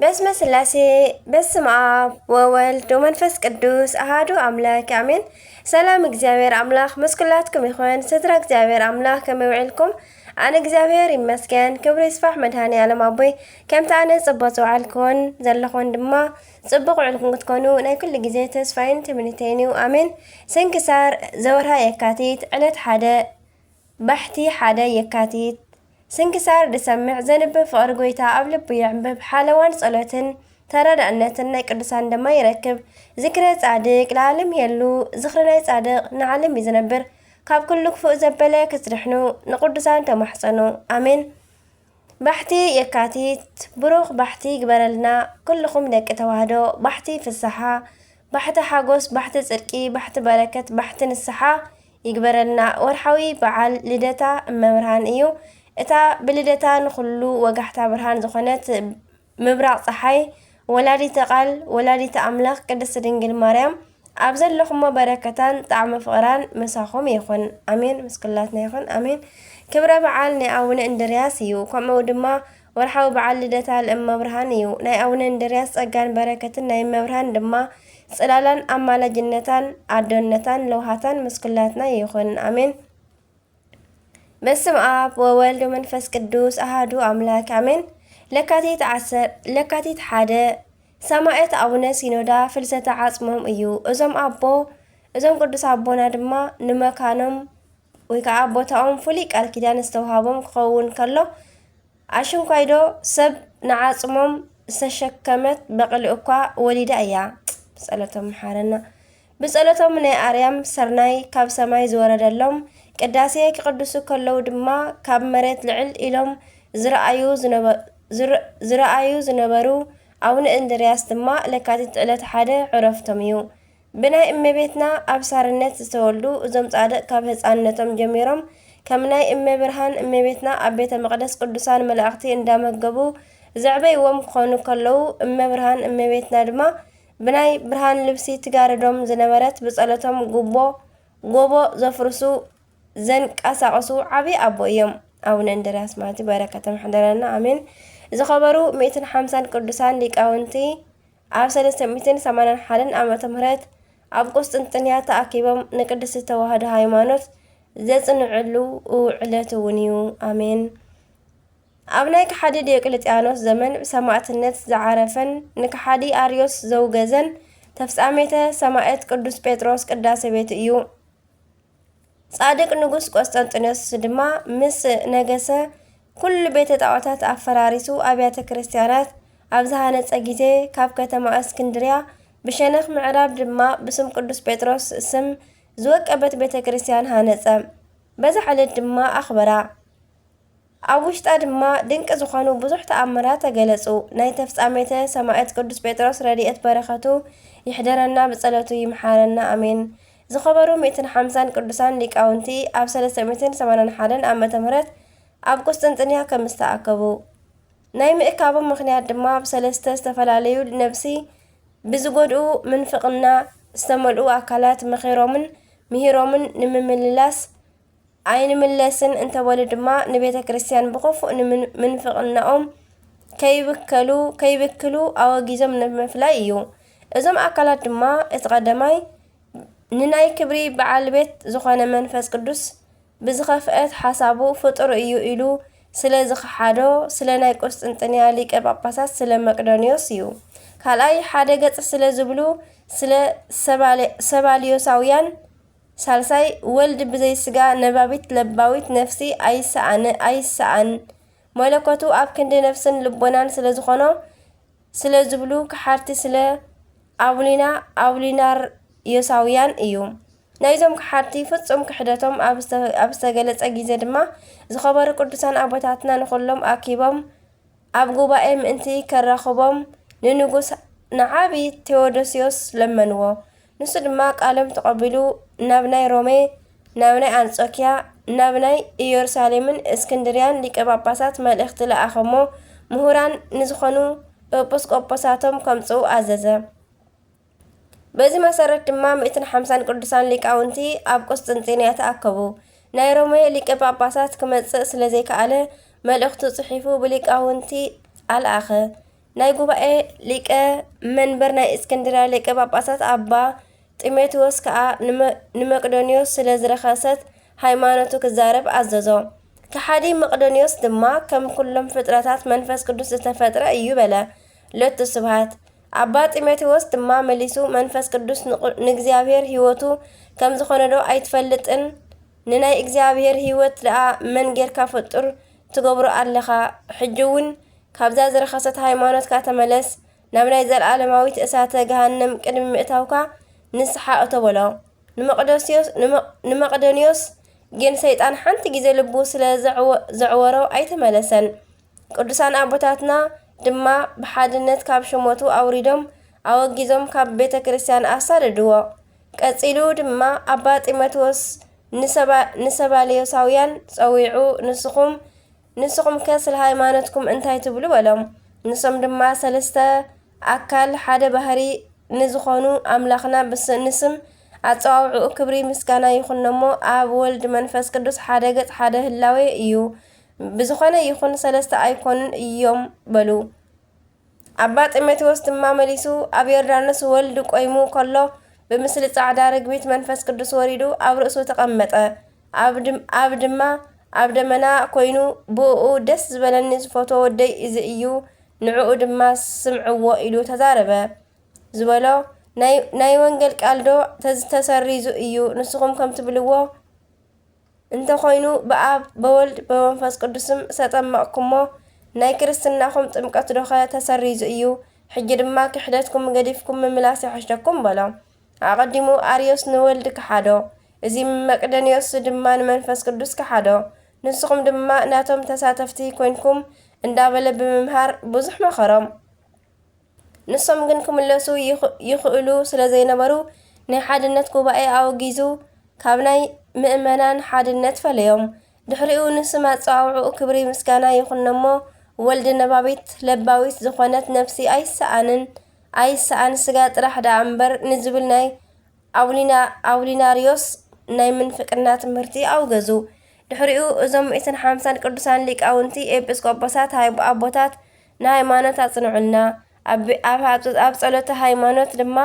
በስመ ስላሴ፣ በስመ አብ ወወልድ ወመንፈስ ቅዱስ አሃዱ አምላክ አሜን። ሰላም እግዚኣብሔር አምላክ ምስ ኩላትኩም ይኹን። ስድራ እግዚኣብሔር አምላክ ከመይ ውዒልኩም? ኣነ እግዚኣብሔር ይመስገን፣ ክብሪ ይስፋሕ መድሃኔ ዓለም ኣቦይ። ከምቲ ኣነ ጽቡቕ ዝውዓልኩን ዘለኹን ድማ ጽቡቕ ውዕልኩም ክትኮኑ ናይ ኩሉ ግዜ ተስፋይን ትምኒተይን እዩ። ኣሜን። ስንክሳር ዘወርሃ የካቲት ዕለት ሓደ ባሕቲ ሓደ የካቲት። ስንክሳር ድሰምዕ ዘንብብ ፍቕሪ ጎይታ ኣብ ልቡ የዕንብብ። ሓለዋን ጸሎትን ተረዳእነትን ናይ ቅዱሳን ድማ ይረክብ። ዝክረ ጻድቅ ለዓለም የሉ፣ ዝኽሪ ናይ ጻድቅ ንዓለም እዩ ዝነብር። ካብ ኩሉ ክፉእ ዘበለ ክትድሕኑ ንቅዱሳን ተማሕጸኑ። ኣሜን። ባሕቲ የካቲት ብሩኽ ባሕቲ ይግበረልና። ኩልኹም ደቂ ተዋህዶ ባሕቲ ፍስሓ፣ ባሕቲ ሓጎስ፣ ባሕቲ ጽድቂ፣ ባሕቲ በረከት፣ ባሕቲ ንስሓ ይግበረልና። ወርሓዊ በዓል ልደታ እመብርሃን እዩ። እታ ብልደታ ንኹሉ ወጋሕታ ብርሃን ዝኾነት ምብራቕ ጸሓይ፣ ወላዲተ ቃል፣ ወላዲተ ኣምላኽ ቅድስት ድንግል ማርያም ኣብ ዘለኹሞ በረከታን ጣዕሚ ፍቕራን ምሳኹም ይኹን። ኣሜን። ምስ ኩላትና ይኹን። ኣሜን። ክብረ በዓል ናይ ኣቡነ እንድርያስ እዩ። ከምኡ ድማ ወርሓዊ በዓል ልደታ ለእመብርሃን እዩ። ናይ ኣቡነ እንድርያስ ጸጋን በረከትን ናይ እመብርሃን ድማ ጽላላን ኣማላጅነታን ኣዶነታን ለውሃታን ምስ ኩላትና ይኹን። ኣሜን። በስም ኣብ ወወልድ ወመንፈስ ቅዱስ ኣሃዱ ኣምላክ ኣሜን። ለካቲት ዓሰር ለካቲት ሓደ ሰማዕት ኣቡነ ሲኖዳ ፍልሰተ ዓጽሞም እዩ። እዞም ኣቦ እዞም ቅዱስ ኣቦና ድማ ንመካኖም ወይ ከዓ ቦታኦም ፍሉይ ቃል ኪዳን ዝተውሃቦም ክኸውን ከሎ ኣሽንኳይዶ ሰብ ንዓጽሞም ዝተሸከመት በቕሊ እኳ ወሊዳ እያ። ብጸሎቶም መሓረና። ብጸሎቶም ናይ ኣርያም ሰርናይ ካብ ሰማይ ዝወረደሎም፣ ቅዳሴ ክቕድሱ ከለዉ ድማ ካብ መሬት ልዕል ኢሎም ዝረኣዩ ዝነበ-፣ ዝረ-፣ ዝረኣዩ ዝነበሩ ኣቡነ እንድርያስ ድማ ለካቲት ዕለት ሓደ ዕረፍቶም እዩ። ብናይ እመቤትና ኣብ ሳርነት ዝተወልዱ እዞም ጻድቕ ካብ ህጻንነቶም ጀሚሮም ከም ናይ እመ ብርሃን እመቤትና ኣብ ቤተ መቕደስ ቅዱሳን መላእኽቲ እንዳመገቡ ዘዕበይዎም ክኾኑ ከለዉ እመ ብርሃን እመቤትና ድማ ብናይ ብርሃን ልብሲ ትጋርዶም ዝነበረት ብጸሎቶም ጉቦ ጎቦ ዘፍርሱ ዘንቀሳቐሱ ዓብዪ ኣቦ እዮም። ኣቡነ እንድርያስ ማለት እዩ። በረከቶም ይሕደረና ኣሜን። ዝኸበሩ ሚእትን ሓምሳን ቅዱሳን ሊቃውንቲ ኣብ ሰለስተ ሚእትን ሰማንያን ሓደን ዓመተ ምህረት ኣብ ቁስጥንጥንያ ተኣኪቦም ንቅድስቲ ተዋህዶ ሃይማኖት ዘጽንዕሉ ዕለት እውን እዩ። ኣሜን። ኣብ ናይ ከሓዲ ዲዮቅልጥያኖስ ዘመን ብሰማዕትነት ዝዓረፈን ንከሓዲ ኣርዮስ ዘውገዘን ተፍጻሜተ ሰማዕት ቅዱስ ጴጥሮስ ቅዳሴ ቤቱ እዩ። ጻድቅ ንጉስ ቆስጠንጢኖስ ድማ ምስ ነገሰ ኩሉ ቤተ ጣዖታት ኣፈራሪሱ ኣብያተ ክርስቲያናት ኣብ ዝሃነጸ ግዜ ካብ ከተማ እስክንድርያ ብሸነኽ ምዕራብ ድማ ብስም ቅዱስ ጴጥሮስ ስም ዝወቀበት ቤተ ክርስቲያን ሃነጸ። በዛ ዕለት ድማ ኣኽበራ። ኣብ ውሽጣ ድማ ድንቂ ዝኾኑ ብዙሕ ተኣምራት ተገለጹ። ናይ ተፍጻሜተ ሰማዕት ቅዱስ ጴጥሮስ ረድኤት በረኸቱ ይሕደረና ብጸሎቱ ይምሓረና ኣሜን። ዝኸበሩ ሚእትን ሓምሳን ቅዱሳን ሊቃውንቲ ኣብ ሰለስተ ሚእትን ሰማንያን ሓደን ዓመተ ምህረት ኣብ ቁስጥንጥንያ ከም ዝተኣከቡ ናይ ምእካቦም ምኽንያት ድማ ብሰለስተ ዝተፈላለዩ ነብሲ ብዝጎድኡ ምንፍቕና ዝተመልኡ ኣካላት መኺሮምን ምሂሮምን ንምምልላስ ኣይንምለስን እንተበሉ ድማ ንቤተ ክርስቲያን ብኽፉእ ንምንፍቕናኦም ከይብከሉ ከይብክሉ ኣወጊዞም ንምፍላይ እዩ። እዞም ኣካላት ድማ እቲ ቀዳማይ ንናይ ክብሪ በዓል ቤት ዝኾነ መንፈስ ቅዱስ ብዝኸፍአት ሓሳቡ ፍጡር እዩ ኢሉ ስለ ዝኸሓዶ ስለ ናይ ቁስጥንጥንያ ሊቀ ጳጳሳት ስለ መቅዶንዮስ እዩ። ካልኣይ ሓደ ገጽ ስለ ዝብሉ ስለ ሰባልዮሳውያን ሳልሳይ ወልድ ብዘይ ስጋ ነባቢት ለባዊት ነፍሲ ኣይሰኣን ኣይሰኣን መለኮቱ ኣብ ክንዲ ነፍስን ልቦናን ስለ ዝኾኖ ስለ ዝብሉ ከሓድቲ ስለ ኣቡሊና ኣቡሊናርዮሳውያን እዩ። ናይዞም ከሓድቲ ፍጹም ክሕደቶም ኣብ ዝተገለጸ ግዜ ድማ ዝኸበሩ ቅዱሳን ኣቦታትና ንኹሎም ኣኪቦም ኣብ ጉባኤ ምእንቲ ከራኽቦም ንንጉስ ንዓቢ ቴዎዶስዮስ ለመንዎ። ንሱ ድማ ቃሎም ተቐቢሉ ናብ ናይ ሮሜ፣ ናብ ናይ ኣንጾኪያ፣ ናብ ናይ ኢየሩሳሌምን እስክንድርያን ሊቀ ጳጳሳት መልእኽቲ ለኣኸሞ ምሁራን ንዝኾኑ ኤጲስቆጶሳቶም ከምጽኡ ኣዘዘ። በዚ መሰረት ድማ ሚእትን ሓምሳን ቅዱሳን ሊቃውንቲ ኣብ ቁስጥንጥንያ ተኣከቡ። ናይ ሮሜ ሊቀ ጳጳሳት ክመጽእ ስለ ዘይከኣለ መልእኽቱ ጽሒፉ ብሊቃውንቲ ኣልኣኸ። ናይ ጉባኤ ሊቀ መንበር ናይ እስክንድርያ ሊቀ ጳጳሳት ኣባ ጢሞቴዎስ ከኣ ንመ-፣ ንመቅዶንዮስ ስለ ዝረኸሰት ሃይማኖቱ ክዛረብ ኣዘዞ። ከሓዲ መቅዶንዮስ ድማ ከም ኩሎም ፍጥረታት መንፈስ ቅዱስ ዝተፈጥረ እዩ በለ። ሎቱ ስብሐት። ኣባ ጢሞቴዎስ ድማ መሊሱ መንፈስ ቅዱስ ንቁ-፣ ንእግዚኣብሔር ህይወቱ ከም ዝኾነዶ ኣይትፈልጥን? ንናይ እግዚኣብሔር ህይወት ደኣ መን ጌርካ ፍጡር ትገብሮ ኣለኻ? ሕጂ እውን ካብዛ ዝረኸሰት ሃይማኖትካ ተመለስ፣ ናብ ናይ ዘለዓለማዊት እሳተ ገሃነም ቅድሚ ምእታውካ ንስሓ እቶ በሎ። ንመቅደስዮስ-፣ ንመ-፣ ንመቅደንዮስ ግን ሰይጣን ሓንቲ ግዜ ልቡ ስለ ዘዕወ-፣ ዘዕወሮ ኣይተመለሰን። ቅዱሳን ኣቦታትና ድማ ብሓድነት ካብ ሹመቱ ኣውሪዶም ኣወጊዞም ካብ ቤተ ክርስቲያን ኣሳደድዎ። ቀጺሉ ድማ ኣባ ጢሞቴዎስ ንሰባ-፣ ንሰባልዮሳውያን ጸዊዑ፣ ንስኹም፣ ንስኹምከ ስለ ሃይማኖትኩም እንታይ ትብሉ? በሎም። ንሶም ድማ ሰለስተ ኣካል ሓደ ባህሪ ንዝኾኑ ኣምላኽና ብስ-፣ ንስም ኣጸዋውዕኡ ክብሪ ምስጋና ይኹኖሞ፣ ኣብ ወልድ መንፈስ ቅዱስ ሓደ ገጽ ሓደ ህላዌ እዩ። ብዝኾነ ይኹን ሰለስተ ኣይኮኑን እዮም በሉ። ኣባ ጢሞቴዎስ ድማ መሊሱ ኣብ ዮርዳኖስ ወልድ ቆይሙ ከሎ ብምስሊ ጻዕዳ ርግቢት መንፈስ ቅዱስ ወሪዱ ኣብ ርእሱ ተቐመጠ። ኣብ ድም-፣ ኣብ ድማ ኣብ ደመና ኮይኑ ብእኡ ደስ ዝበለኒ ዝፈትዎ ወደይ እዚ እዩ፣ ንዕኡ ድማ ስምዕዎ ኢሉ ተዛረበ ዝበሎ ናይ፣ ናይ ወንጌል ቃል ዶ ተዝ-፣ ተሰሪዙ እዩ? ንስኹም ከም ትብልዎ እንተኾይኑ ብኣብ ብወልድ ብመንፈስ ቅዱስም ዝተጠመቕኩሞ ናይ ክርስትናኹም ጥምቀት ዶኸ ተሰሪዙ እዩ? ሕጂ ድማ ክሕደትኩም ገዲፍኩም ምምላስ ይሓሸኩም በሎ። ኣቐዲሙ ኣርዮስ ንወልድ ከሓዶ፣ እዚ መቅደንዮስ ድማ ንመንፈስ ቅዱስ ከሓዶ። ንስኹም ድማ ናቶም ተሳተፍቲ ኮይንኩም እንዳበለ ብምምሃር ብዙሕ መኸሮም። ንሶም ግን ክምለሱ ይኽ-፣ ይኽእሉ ስለ ዘይነበሩ ናይ ሓድነት ጉባኤ ኣወጊዙ ካብ ናይ ምእመናን ሓድነት ፈለዮም። ድሕሪኡ ንስም ኣጸዋውዕኡ ክብሪ ምስጋና ይኹኖሞ ወልድ ነባቢት ለባዊት ዝኾነት ነፍሲ ኣይሰኣንን፣ ኣይሰኣን ስጋ ጥራሕ ደኣ እምበር ንዝብል ናይ ኣውሊና-፣ ኣውሊናርዮስ ናይ ምንፍቅና ትምህርቲ ኣውገዙ። ድሕሪኡ እዞም ሚእትን ሓምሳን ቅዱሳን ሊቃውንቲ ኤጲስቆጶሳት ሃይ-፣ ኣቦታት ንሃይማኖት ኣጽንዑልና፣ ኣብ፣ ኣብ፣ ኣብ ጸሎተ ሃይማኖት ድማ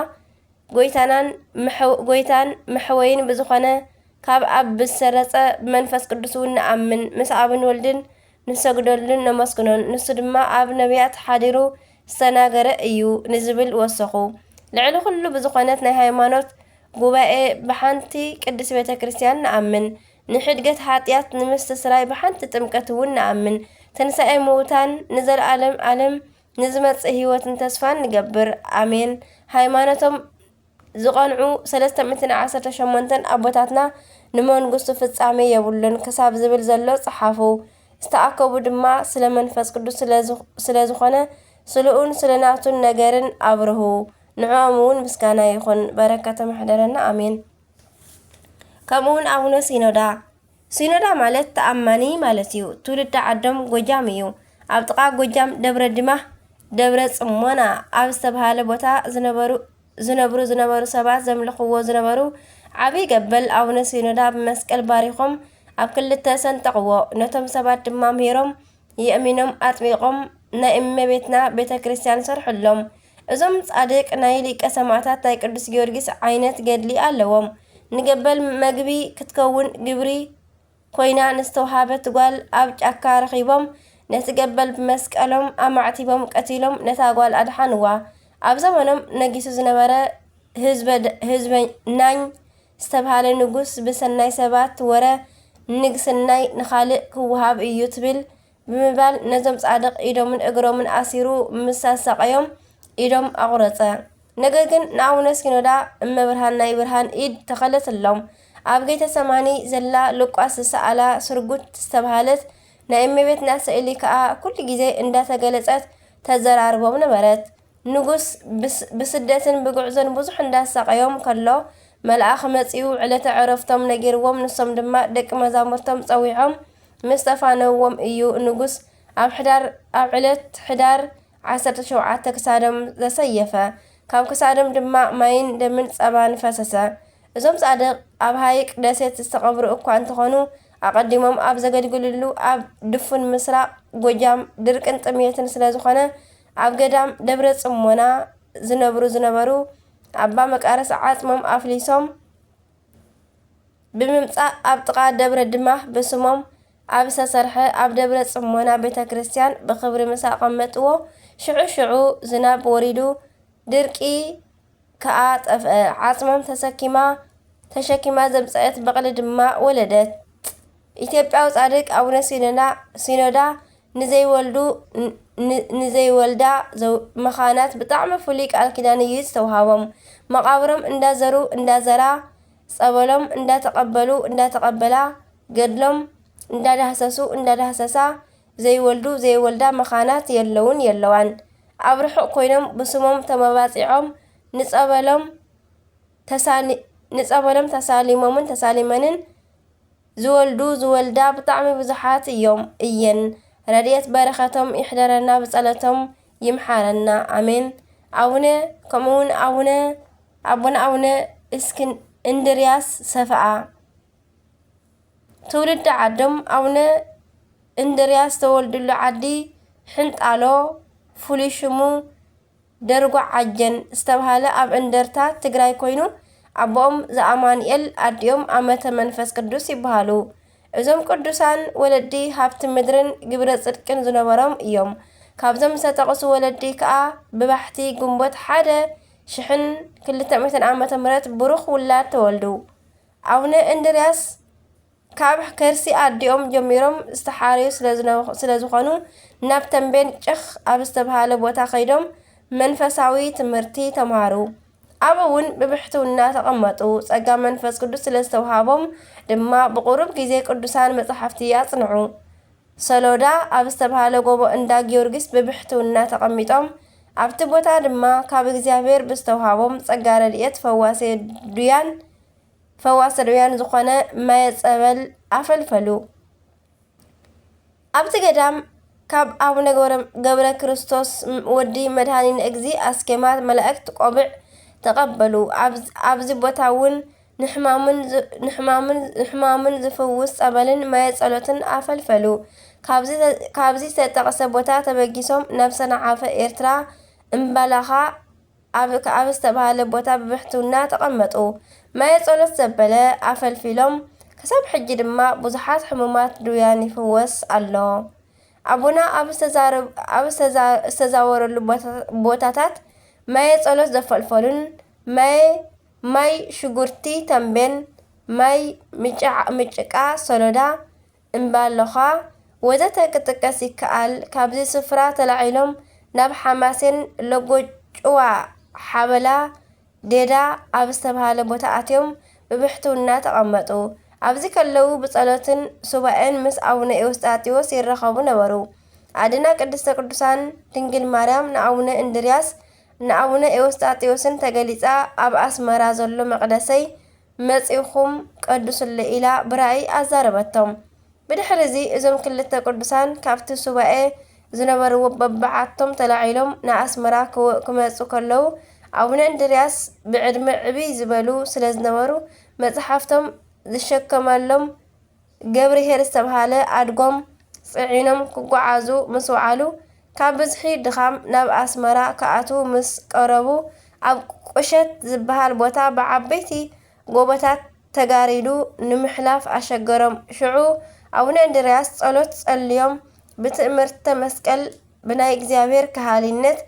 ጎይታናን መሐው-፣ ጎይታን መሐወይን ብዝኾነ ካብ ኣብ ብዝሰረጸ ብመንፈስ ቅዱስ እውን ንኣምን፣ ምስ ኣብን ወልድን ንሰግደሉን ነመስግኖን፣ ንሱ ድማ ኣብ ነቢያት ሓዲሩ ዝተናገረ እዩ ንዝብል ወሰኹ። ልዕሊ ኩሉ ብዝኾነት ናይ ሃይማኖት ጉባኤ ብሓንቲ ቅድስት ቤተ ክርስቲያን ንኣምን፣ ንሕድገት ሓጢኣት ንምስትስራይ ብሓንቲ ጥምቀት እውን ንኣምን፣ ትንሳኤ ምውታን ንዘለዓለም ዓለም ንዝመጽእ ህይወትን ተስፋን ንገብር። ኣሜን። ሃይማኖቶም ዝቐንዑ ሰለስተ ሚእትን ዓሰርተ ሸሞንተን ኣቦታትና ንመንግስቱ ፍጻሜ የብሉን ክሳብ ዝብል ዘሎ ጸሓፉ። ዝተኣከቡ ድማ ስለ መንፈስ ቅዱስ ስለ ዝኽ-፣ ስለ ዝኾነ ስለኡን ስለ ናቱን ነገርን ኣብርሁ። ንዕኦም እውን ምስጋና ይኹን። በረከቶም ይሕደረና። ኣሜን። ከምኡ እውን ኣቡነ ሲኖዳ። ሲኖዳ ማለት ተኣማኒ ማለት እዩ። ትውልዲ ዓዶም ጎጃም እዩ። ኣብ ጥቓ ጎጃም ደብረ ድማህ፣ ደብረ ጽሞና ኣብ ዝተብሃለ ቦታ ዝነበሩ፣ ዝነብሩ ዝነበሩ ሰባት ዘምልኽዎ ዝነበሩ ዓብዪ ገበል ኣቡነ ሲኖዳ ብመስቀል ባሪኾም ኣብ ክልተ ሰንጠቕዎ። ነቶም ሰባት ድማ ምሂሮም የእሚኖም ኣጥቢቖም ናይ እመቤትና ቤተ ክርስቲያን ሰርሑሎም። እዞም ጻድቅ ናይ ሊቀ ሰማዕታት ናይ ቅዱስ ጊዮርጊስ ዓይነት ገድሊ ኣለዎም። ንገበል መግቢ ክትከውን ግብሪ ኮይና ንዝተውሃበት ጓል ኣብ ጫካ ረኺቦም ነቲ ገበል ብመስቀሎም ኣማዕቲቦም ቀቲሎም ነታ ጓል ኣድሓንዋ። ኣብ ዘመኖም ነጊሱ ዝነበረ ህዝበ-፣ ህዝበ ናኝ ዝተብሃለ ንጉስ ብሰናይ ሰባት ወረ ንግስናይ ንኻልእ ክወሃብ እዩ ትብል ብምባል ነዞም ጻድቕ ኢዶምን እግሮምን ኣሲሩ ምስ ኣሳቐዮም ኢዶም ኣቑረጸ። ነገር ግን ንኣቡነ ሲኖዳ እመብርሃን ናይ ብርሃን ኢድ ተኸለትሎም። ኣብ ጌተሰማኒ ዘላ ሉቃስ ዝሰኣላ ስርጉት ዝተብሃለት ናይ እመቤትና ስእሊ ከኣ ኩሉ ግዜ እንዳተገለጸት ተዘራርቦም ነበረት። ንጉስ ብስ-፣ ብስደትን ብጉዕዞን ብዙሕ እንዳሳቐዮም ከሎ መልኣኽ መጺኡ ዕለተ ዕረፍቶም ነጊርዎም። ንሶም ድማ ደቂ መዛሙርቶም ጸዊዖም ምስ ተፋነውዎም እዩ ንጉስ ኣብ ሕዳር፣ ኣብ ዕለት ሕዳር ዓሰርተ ሸውዓተ ክሳዶም ዘሰየፈ። ካብ ክሳዶም ድማ ማይን ደምን ጸባን ፈሰሰ። እዞም ጻድቕ ኣብ ሃይቅ ደሴት ዝተቐብሩ እኳ እንተኾኑ ኣቐዲሞም ኣብ ዘገልግልሉ ኣብ ድፉን ምስራቕ ጎጃም ድርቅን ጥምየትን ስለ ዝኾነ ኣብ ገዳም ደብረ ጽሞና ዝነብሩ ዝነበሩ ኣባ መቃርስ ዓጽሞም ኣፍሊሶም ብምምጻእ ኣብ ጥቓ ደብረ ድማህ ብስሞም ኣብ ዝተሰርሐ ኣብ ደብረ ጽሞና ቤተ ክርስቲያን ብኽብሪ ምስ ኣቐመጥዎ ሽዑ ሽዑ ዝናብ ወሪዱ ድርቂ ከኣ ጠፍአ። ዓጽሞም ተሰኪማ ተሸኪማ ዘምጸአት በቕሊ ድማ ወለደት። ኢትዮጵያዊ ጻድቅ ኣቡነ ሲኖዳ ሲኖዳ ንዘይወልዱ ን- ን- ንዘይወልዳ ዘው- መኻናት ብጣዕሚ ፍሉይ ቃል ኪዳን እዩ ዝተውሃቦም። መቓብሮም እንዳዘሩ እንዳዘራ ጸበሎም እንዳተቐበሉ እንዳተቐበላ ገድሎም እንዳዳህሰሱ እንዳዳህሰሳ ዘይወልዱ ዘይወልዳ መኻናት የለውን የለዋን ኣብ ርሑቕ ኮይኖም ብስሞም ተመባጺዖም ንጸበሎም ተሳሊ- ንጸበሎም ተሳሊሞምን ተሳሊመንን ዝወልዱ ዝወልዳ ብጣዕሚ ብዙሓት እዮም እየን። ረድኤት በረኸቶም ይሕደረና ብጸሎቶም ይምሓረና ኣሜን። ኣቡነ ከምኡውን ኣቡነ ኣቡነ ኣቡነ እስክን እንድርያስ ሰፈኣ ትውልዲ ዓዶም ኣቡነ እንድርያስ ዝተወልድሉ ዓዲ ሕንጣሎ ፍሉይ ሽሙ ደርጓ ዓጀን ዝተብሃለ ኣብ እንደርታ ትግራይ ኮይኑ ኣቦኦም ዘኣማንኤል ኣዲኦም ኣመተ መንፈስ ቅዱስ ይበሃሉ። እዞም ቅዱሳን ወለዲ ሃብቲ ምድርን ግብረ ጽድቅን ዝነበሮም እዮም። ካብዞም ዝተጠቕሱ ወለዲ ከኣ ብባሕቲ ግንቦት ሓደ ሽሕን ክልተ ሚእትን ዓመተ ምህረት ብሩኽ ውላድ ተወልዱ። ኣቡነ እንድርያስ ካብ ከርሲ ኣዲኦም ጀሚሮም ዝተሓርዩ ስለ ዝነ- ስለ ዝኾኑ ናብ ተምቤን ጭኽ ኣብ ዝተብሃለ ቦታ ከይዶም መንፈሳዊ ትምህርቲ ተምሃሩ። ኣብኡ እውን ብብሕትውና ተቐመጡ። ጸጋ መንፈስ ቅዱስ ስለ ዝተውሃቦም ድማ ብቑሩብ ግዜ ቅዱሳን መጻሕፍቲ ኣጽንዑ። ሰሎዳ ኣብ ዝተብሃለ ጎቦ እንዳ ጊዮርጊስ ብብሕትውና ተቐሚጦም ኣብቲ ቦታ ድማ ካብ እግዚኣብሔር ብዝተውሃቦም ጸጋ ረድኤት ፈዋሴ ድውያን ፈዋሲ ድውያን ዝኾነ ማየ ጸበል ኣፈልፈሉ። ኣብቲ ገዳም ካብ ኣቡነ ገብረ- ገብረ ክርስቶስ ወዲ መድኃኒነ እግዚ ኣስኬማ መላእክት ቆብዕ ተቐበሉ። ኣብ- ኣብዚ ቦታ እውን ንሕማሙን ዝ- ንሕማሙን ንሕማሙን ዝፍውስ ጸበልን ማየ ጸሎትን ኣፈልፈሉ። ካብዚ ተ- ካብዚ ዝተጠቕሰ ቦታ ተበጊሶም ናብ ሰንዓፈ ኤርትራ እምባላኻ ኣብ ከኣብ ዝተባህለ ቦታ ብብሕትውና ተቐመጡ። ማየ ጸሎት ዘበለ ኣፈልፊሎም፣ ክሳብ ሕጂ ድማ ብዙሓት ሕሙማት ድውያን ይፍወስ ኣሎ። ኣቦና ኣብ ዝተዛረብ- ኣብ ዝተዛ- ዝተዛወረሉ ቦታ- ቦታታት ማየ ጸሎት ዘፈልፈሉን ማየ ማይ ሽጉርቲ ተምቤን ማይ ምጭዓ- ምጭቃ ሰሎዳ እምባሎኻ ወዘተ ክጥቀስ ይከኣል። ካብዚ ስፍራ ተላዒሎም ናብ ሓማሴን ለጎጭዋ ሓበላ ዴዳ ኣብ ዝተብሃለ ቦታ ኣትዮም ብብሕትውና ተቐመጡ። ኣብዚ ከለዉ ብጸሎትን ሱባኤን ምስ ኣቡነ ኤዎስጣቴዎስ ይራኸቡ ነበሩ። ኣደና ቅድስተ ቅዱሳን ድንግል ማርያም ንኣቡነ እንድርያስ ንኣቡነ ኤዎስጣቴዎስን ተገሊጻ ኣብ ኣስመራ ዘሎ መቕደሰይ መጺኹም ቀድሱለይ ኢላ ብራእይ ኣዛረበቶም። ብድሕሪ እዚ እዞም ክልተ ቅዱሳን ካብቲ ሱባኤ ዝነበርዎ በብዓቶም ተላዒሎም ንኣስመራ ክወ- ክመጹ ከለዉ ኣቡነ እንድርያስ ብዕድመ ዕብይ ዝበሉ ስለ ዝነበሩ መጽሓፍቶም ዝሸከመሎም ገብርሄር ዝተብሃለ ኣድጎም ጽዒኖም ክጓዓዙ ምስ ወዓሉ ካብ ብዝሒ ድኻም ናብ ኣስመራ ክኣትዉ ምስ ቀረቡ ኣብ ቁሸት ዝበሃል ቦታ ብዓበይቲ ጎቦታት ተጋሪዱ ንምሕላፍ ኣሸገሮም። ሽዑ ኣቡነ እንድርያስ ጸሎት ጸልዮም ብትእምርተ መስቀል ብናይ እግዚኣብሔር ከሃሊነት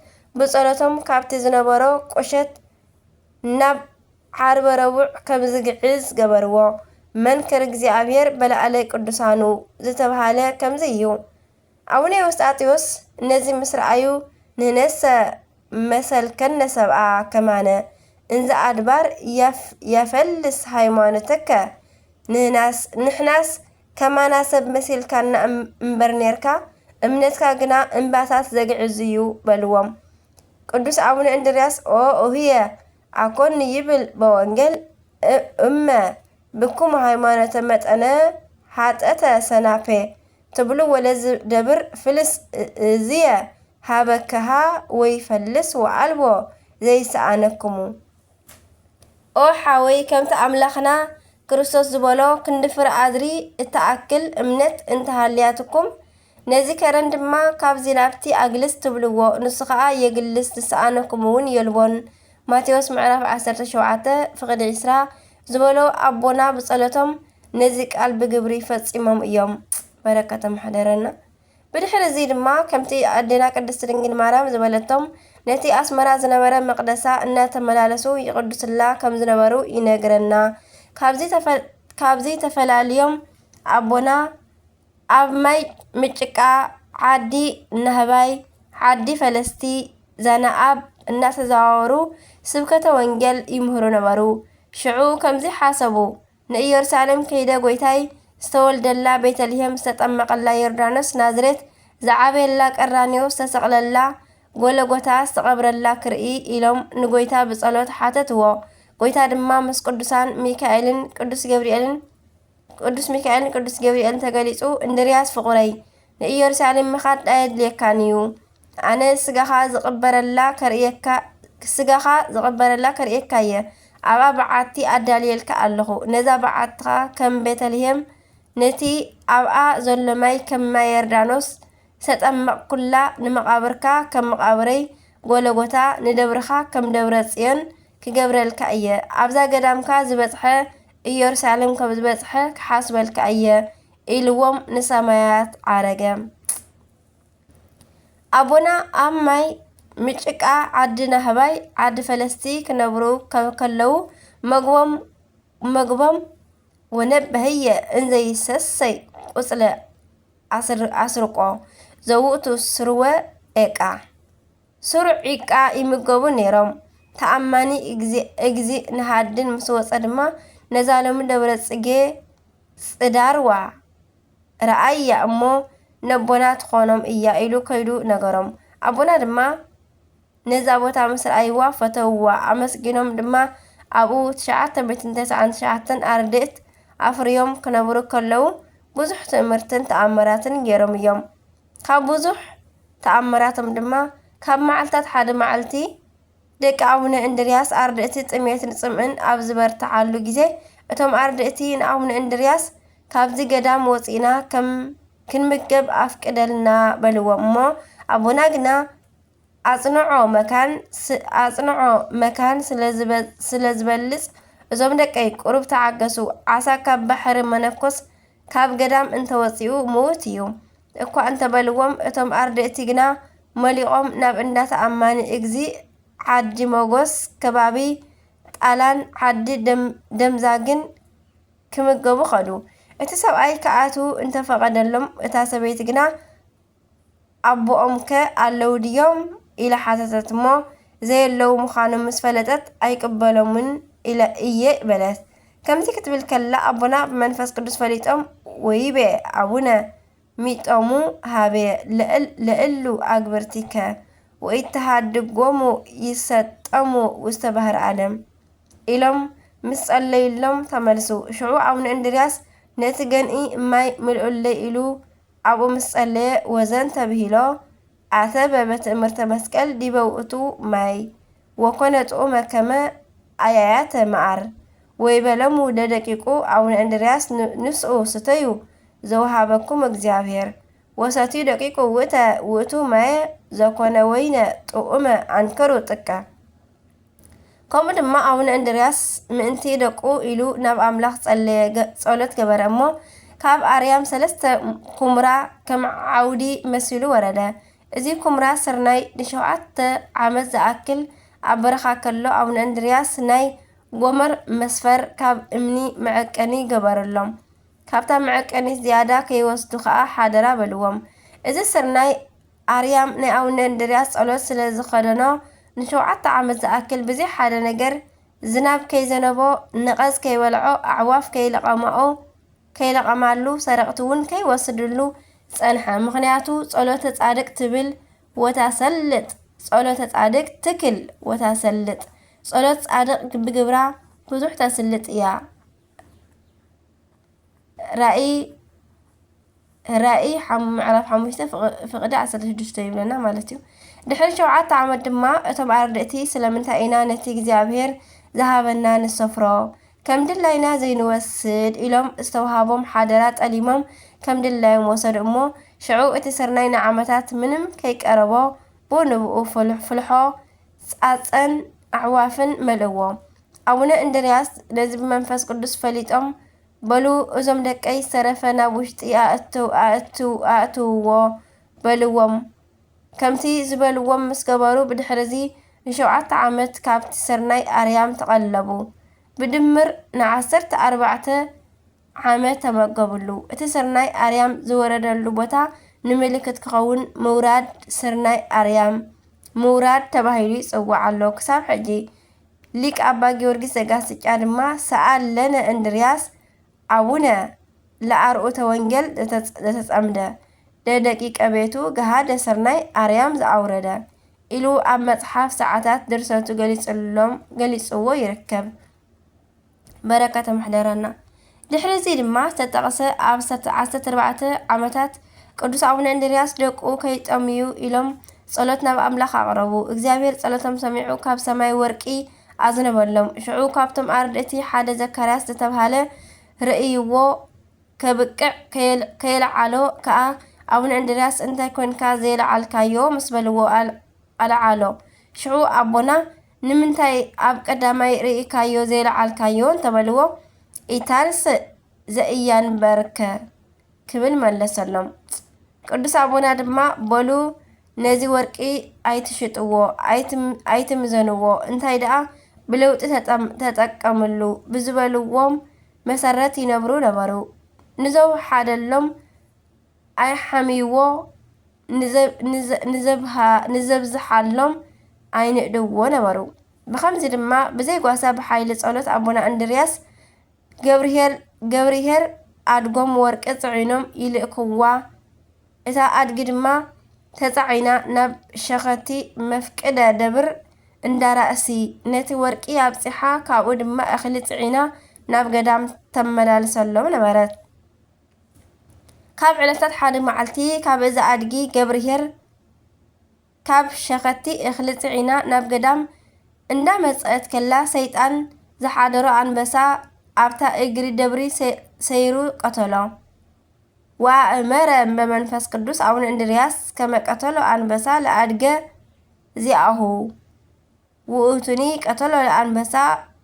ብጸሎቶም ካብቲ ዝነበሮ ቁሸት ናብ ዓርበ ረቡዕ ከም ዝግዕዝ ገበርዎ። መንክር እግዚኣብሔር በላዕለ ቅዱሳኑ ዝተብሃለ ከምዚ እዩ። ኣቡነ ኤዎስጣቴዎስ ነዚ ምስ ረኣዩ ንህነሰ መሰልከነ ሰብኣ ከማነ እንዘ ኣድባር የፍ- የፈልስ ሃይማኖተከ ንህናስ ንሕናስ ከማና ሰብ መሲልካና እም- እምበር ኔርካ እምነትካ ግና እምባታት ዘግዕዝ እዩ በልዎም። ቅዱስ ኣቡነ እንድርያስ ኦ ኡህየ ኣኮኒ ይብል በወንጌል እ- እመ ብኩሙ ሃይማኖተ መጠነ ሃጠተ ሰናፔ ትብሉ ወለዚ ደብር ፍልስ እ- እዝየ ሃበክሃ ወይ ፈልስ ወኣልቦ ዘይሰኣነክሙ። ኦ ሓወይ ከምቲ ኣምላኽና ክርስቶስ ዝበሎ ክንዲ ፍረ ኣድሪ እትኣክል እምነት እንተሃልያትኩም ነዚ ከረን ድማ ካብዚ ናብቲ ኣግልስ ትብልዎ፣ ንሱ ኸኣ የግልስ፣ ዝሰኣነኩም እውን የልቦን። ማቴዎስ ምዕራፍ ዓሰርተ ሸውዓተ ፍቕዲ ዕስራ ዝበሎ ኣቦና ብጸሎቶም ነዚ ቃል ብግብሪ ፈጺሞም እዮም። በረከቶም ይሕደረና። ብድሕሪ እዚ ድማ ከምቲ ኣዴና ቅድስት ድንግል ማርያም ዝበለቶም ነቲ ኣስመራ ዝነበረ መቕደሳ እናተመላለሱ ይቕድሱላ ከም ዝነበሩ ይነግረና። ካብዚ ተፈ-፣ ካብዚ ተፈላልዮም ኣቦና ኣብ ማይ ምጭቃ፣ ዓዲ ናህባይ፣ ዓዲ ፈለስቲ፣ ዛናኣብ እናተዘዋወሩ ስብከተ ወንጌል ይምህሩ ነበሩ። ሽዑ ከምዚ ሓሰቡ፣ ንኢየሩሳሌም ከይደ ጐይታይ ዝተወልደላ ቤተልሔም፣ ዝተጠመቐላ ዮርዳኖስ ናዝሬት፣ ዝዓበየላ ቀራንዮ፣ ዝተሰቕለላ ጐለጎታ፣ ዝተቐብረላ ክርኢ ኢሎም ንጐይታ ብጸሎት ሓተትዎ። ጐይታ ድማ ምስ ቅዱሳን ሚካኤልን ቅዱስ ገብርኤልን ቅዱስ ሚካኤልን ቅዱስ ገብርኤልን ተገሊጹ፣ "እንድርያስ ፍቑረይ፣ ንኢየሩሳሌም ምኻድ ኣየድልየካን እዩ። ኣነ ስጋኻ ዝቕበረላ ከርእየካ፣ ስጋኻ ዝቕበረላ ከርእየካ እየ። ኣብኣ በዓቲ ኣዳልየልካ ኣለኹ። ነዛ በዓትኻ ከም ቤተልሔም፣ ነቲ ኣብኣ ዘሎ ማይ ከም ማይ ዮርዳኖስ ዝተጠመቕኩላ፣ ንመቓብርካ ከም መቓብረይ ጎለጎታ፣ ንደብርኻ ከም ደብረ ጽዮን ክገብረልካ እየ። ኣብዛ ገዳምካ ዝበጽሐ ኢየሩሳሌም ከም ዝበጽሐ ክሓስበልካ እየ" ኢልዎም ንሰማያት ዓረገ። ኣቦና ኣብ ማይ ምጭቃ ዓዲ ናህባይ፣ ዓዲ ፈለስቲ ክነብሩ ከ-፣ ከለዉ መግቦም፣ መግቦም "ወነበህየ እንዘይሰሰይ ቁጽለ ኣስር-፣ ኣስርቆ ዘውእቱ ስርወ ኤቃ" ስሩዕ ዒቃ ይምገቡ ነይሮም። ተኣማኒ እግዚ-፣ እግዚእ ንሃድን ምስ ወጸ ድማ ነዛ ሎሚ ደብረ ጽጌ ጽዳርዋ ረኣያ እሞ ነቦና ትኾኖም እያ ኢሉ ከይዱ ነገሮም። ኣቦና ድማ ነዛ ቦታ ምስ ረኣይዋ ፈተውዋ። ኣመስጊኖም ድማ ኣብኡ ትሽዓተ ሚእትን ተስዓን ትሽዓተን ኣርድእት ኣፍርዮም ክነብሩ ከለዉ ብዙሕ ትእምርትን ተኣምራትን ገይሮም እዮም። ካብ ብዙሕ ተኣምራቶም ድማ ካብ መዓልታት ሓደ መዓልቲ ደቂ ኣቡነ እንድርያስ ኣርድእቲ ጥሜትን ጽምእን ኣብ ዝበርትዓሉ ግዜ፣ እቶም ኣርድእቲ ንኣቡነ እንድርያስ "ካብዚ ገዳም ወጺእና ከም ክንምገብ ኣፍቅደልና" በልዎም። እሞ ኣቦና ግና "ኣጽንዖ መካን ስ-፣ ኣጽንዖ መካን ስለ ዝበ-፣ ስለ ዝበልጽ፣ እዞም ደቀይ ቁሩብ ተዓገሱ፣ ዓሳ ካብ ባሕሪ መነኮስ ካብ ገዳም እንተወጺኡ ምዉት እዩ" እኳ እንተበልዎም፣ እቶም ኣርድእቲ ግና መሊቖም ናብ እንዳ ተኣማኒ እግዚእ ዓዲ ሞጎስ፣ ከባቢ ጣላን ዓዲ ደም-፣ ደምዛግን ክምገቡ ኸዱ። እቲ ሰብኣይ ክኣትዉ እንተፈቐደሎም፣ እታ ሰበይቲ ግና "ኣቦኦምከ ኣለዉ ድዮም?" ኢላ ሓተተት እሞ፣ ዘየለዉ ምዃኖም ምስ ፈለጠት፣ "ኣይቅበሎምን ኢለ እየ" በለት። ከምዚ ክትብል ከላ፣ ኣቦና ብመንፈስ ቅዱስ ፈሊጦም፣ "ወይቤ ኣቡነ ሚጦሙ ሃቤ ለእል-፣ ለእሉ ኣግብርቲከ ወኢተሃድጎሙ ይሰጠሙ ውስተ ባህር ዓለም" ኢሎም ምስ ጸለዩሎም ተመልሱ። ሽዑ ኣቡነ እንድርያስ "ነቲ ገንኢ ማይ ምልኡለይ" ኢሉ ኣብኡ ምስ ጸለየ፣ ወዘንተ ብሂሎ ኣተበ በትእምርተ መስቀል ዲበ ውእቱ ማይ ወኮነ ጥዑመ ከመ ኣያያተ መዓር ወይበለሙ ደደቂቁ ኣቡነ እንድርያስ ን-፣ ንስኡ ስተዩ ዘውሃበኩም እግዚኣብሔር ወሰትዩ ደቂቁ ውእተ ውእቱ ማየ ዘኮነ ወይነ ጥዑመ ኣንከሩ ጥቀ። ከምኡ ድማ ኣቡነ እንድርያስ ምእንቲ ደቁ ኢሉ ናብ ኣምላኽ ጸለየ፣ ገ-፣ ጸሎት ገበረ እሞ፣ ካብ ኣርያም ሰለስተ ኩምራ ከም ዓውዲ መሲሉ ወረደ። እዚ ኩምራ ስርናይ ንሸውዓተ ዓመት ዝኣክል ኣብ በረኻ ከሎ፣ ኣቡነ እንድርያስ ናይ ጎመር መስፈር ካብ እምኒ መዐቀኒ ገበረሎም። ካብታ መዐቀኒት ዝያዳ ከይወስዱ ኸኣ ሓደራ በልዎም። እዚ ስርናይ ኣርያም ናይ ኣቡነ እንድርያስ ጸሎት ስለ ዝኸደኖ፣ ንሸውዓተ ዓመት ዝኣክል ብዘይ ሓደ ነገር፣ ዝናብ ከይዘነቦ፣ ነቐዝ ከይበልዖ፣ ኣዕዋፍ ከይለቐማኦ፣ ከይለቐማሉ፣ ሰረቕቲ እውን ከይወስድሉ ጸንሐ። ምኽንያቱ ጸሎተ ጻድቅ ትብል ወታሰልጥ፣ ጸሎተ ጻድቅ ትክል ወታሰልጥ። ጸሎት ጻድቅ ብግብራ ብዙሕ ተስልጥ እያ። ራእይ፣ ራእይ ሓም-፣ ምዕራፍ ሓሙሽተ ፍቕ-፣ ፍቕዲ ዓሰርተ ሽዱሽተ ይብለና ማለት እዩ። ድሕሪ ሸውዓተ ዓመት ድማ እቶም ኣርድእቲ፣ "ስለምንታይ ኢና ነቲ እግዚኣብሔር ዝሃበና ንሰፍሮ? ከም ድላይና ዘይንወስድ?" ኢሎም ዝተውሃቦም ሓደራ ጠሊሞም ከም ድላዮም ወሰዱ እሞ፣ ሽዑ እቲ ስርናይ ንዓመታት ምንም ከይቀረቦ፣ ብኡ ንብኡ ፍልሕ-፣ ፍልሖ፣ ጻጸን ኣዕዋፍን መልእዎ። ኣቡነ እንድርያስ ነዚ ብመንፈስ ቅዱስ ፈሊጦም፣ "በሉ፣ እዞም ደቀይ ዝተረፈ ናብ ውሽጢ ኣእትው-፣ ኣእትው-፣ ኣእትውዎ" በልዎም። ከምቲ ዝበልዎም ምስ ገበሩ፣ ብድሕርዚ ንሸውዓተ ዓመት ካብቲ ስርናይ ኣርያም ተቐለቡ። ብድምር ንዓሰርተ ኣርባዕተ ዓመት ተመገቡሉ። እቲ ስርናይ ኣርያም ዝወረደሉ ቦታ ንምልክት ክኸውን ምውራድ ስርናይ ኣርያም ምውራድ ተባሂሉ ይጽዋዕ ኣሎ ክሳብ ሕጂ። ሊቅ ኣባ ጊዮርጊስ ዘጋስጫ ድማ፣ "ሰኣል ለነ እንድርያስ ኣቡነ ለኣርዑተ ወንጌል ዘተጽ-፣ ዘተጸምደ፣ ደደቂቀ ቤቱ ገሃደ ስርናይ ኣርያም ዘኣውረደ" ኢሉ ኣብ መጽሓፍ ሰዓታት ድርሰቱ ገሊጽሎም፣ ገሊጽዎ ይርከብ። በረከቶም ይሕደረና። ድሕሪ እዚ ድማ ዝተጠቕሰ ኣብ ዓሰርተ ኣርባዕተ ዓመታት ቅዱስ ኣቡነ እንድርያስ ደቁ ከይጠምዩ ኢሎም ጸሎት ናብ ኣምላኽ ኣቕረቡ። እግዚኣብሔር ጸሎቶም ሰሚዑ ካብ ሰማይ ወርቂ ኣዝነበሎም። ሽዑ ካብቶም ኣርድእቲ ሓደ ዘካርያስ ዝተብሃለ ርእይዎ ከብቅዕ ከየል-፣ ከየልዓሎ ከኣ፣ "ኣቡነ እንድርያስ እንታይ ኮንካ ዘየልዓልካዮ?" ምስ በልዎ፣ ኣል-፣ ኣልዓሎ። ሽዑ ኣቦና፣ "ንምንታይ ኣብ ቀዳማይ ርኢካዮ ዘየልዓልካዮ?" እንተበልዎ፣ "ኢታልስ ዘኢያንበርከ" ክብል መለሰሎም። ቅዱስ ኣቦና ድማ፣ "በሉ ነዚ ወርቂ ኣይትሽጥዎ፣ ኣይትም-፣ ኣይትምዘንዎ፣ እንታይ ደኣ ብለውጢ ተጠም-፣ ተጠቀምሉ" ብዝበልዎም መሰረት ይነብሩ ነበሩ። ንዘውሓደሎም ኣይሓምይዎ፣ ንዘብ-፣ ንዘ-፣ ንዘብሃ-፣ ንዘብዝሓሎም ኣይንእድዎ ነበሩ። ብኸምዚ ድማ ብዘይ ጓሳ ብሓይሊ ጸሎት ኣቦና እንድርያስ ገብርሄር፣ ገብርሄር ኣድጎም ወርቂ ጽዒኖም ይልእክዋ። እታ ኣድጊ ድማ ተጻዒና ናብ ሸኸቲ መፍቅደ ደብር እንዳ ራእሲ ነቲ ወርቂ ኣብጺሓ፣ ካብኡ ድማ እኽሊ ጽዒና ናብ ገዳም ተመላልሰሎም ነበረት። ካብ ዕለታት ሓደ መዓልቲ ካብ እዛ ኣድጊ ገብርሄር ካብ ሸኸቲ እኽሊ ጽዒና ናብ ገዳም እንዳመጸእት ከላ፣ ሰይጣን ዝሓደሮ ኣንበሳ ኣብታ እግሪ ደብሪ ሰ-፣ ሰይሩ ቀተሎ። ወኣእመረ እምበ መንፈስ ቅዱስ ኣቡነ እንድርያስ ከመ ቀተሎ ኣንበሳ ለኣድገ ዚኣሁ ውእቱኒ ቀተሎ ለኣንበሳ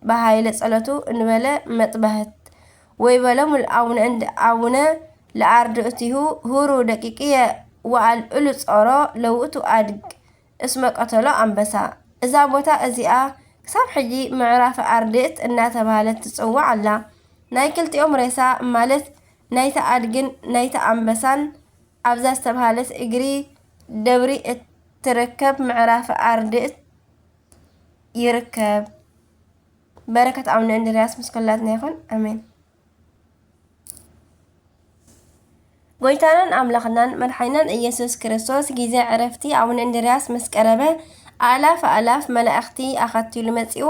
በሃይለ ጸሎቱ እንበለ መጥበህት። ወይበሎሙ ለኣቡነ እንድ-፣ ኣቡነ ለኣርድእቲሁ ሁሩ ደቂቅየ ወኣልዕሉ ጾሮ ለውእቱ ኣድግ እስመ ቀተሎ ኣንበሳ። እዛ ቦታ እዚኣ ክሳብ ሕጂ ምዕራፈ ኣርድእት እናተባህለት ትጽዋዕ ኣላ። ናይ ክልቲኦም ሬሳ ማለት ናይታ ኣድግን ናይታ ኣንበሳን ኣብዛ ዝተባህለት እግሪ ደብሪ እትርከብ ምዕራፈ ኣርድእት ይርከብ። በረከት ኣቡነ እንድርያስ ምስ ኩላትና ይኹን። ኣሜን። ጎይታናን ኣምላኽናን መድሓኒናን ኢየሱስ ክርስቶስ ግዜ ዕረፍቲ ኣቡነ እንድርያስ ምስ ቀረበ፣ ኣእላፍ ኣእላፍ መላእኽቲ ኣኸቲሉ መጺኡ፣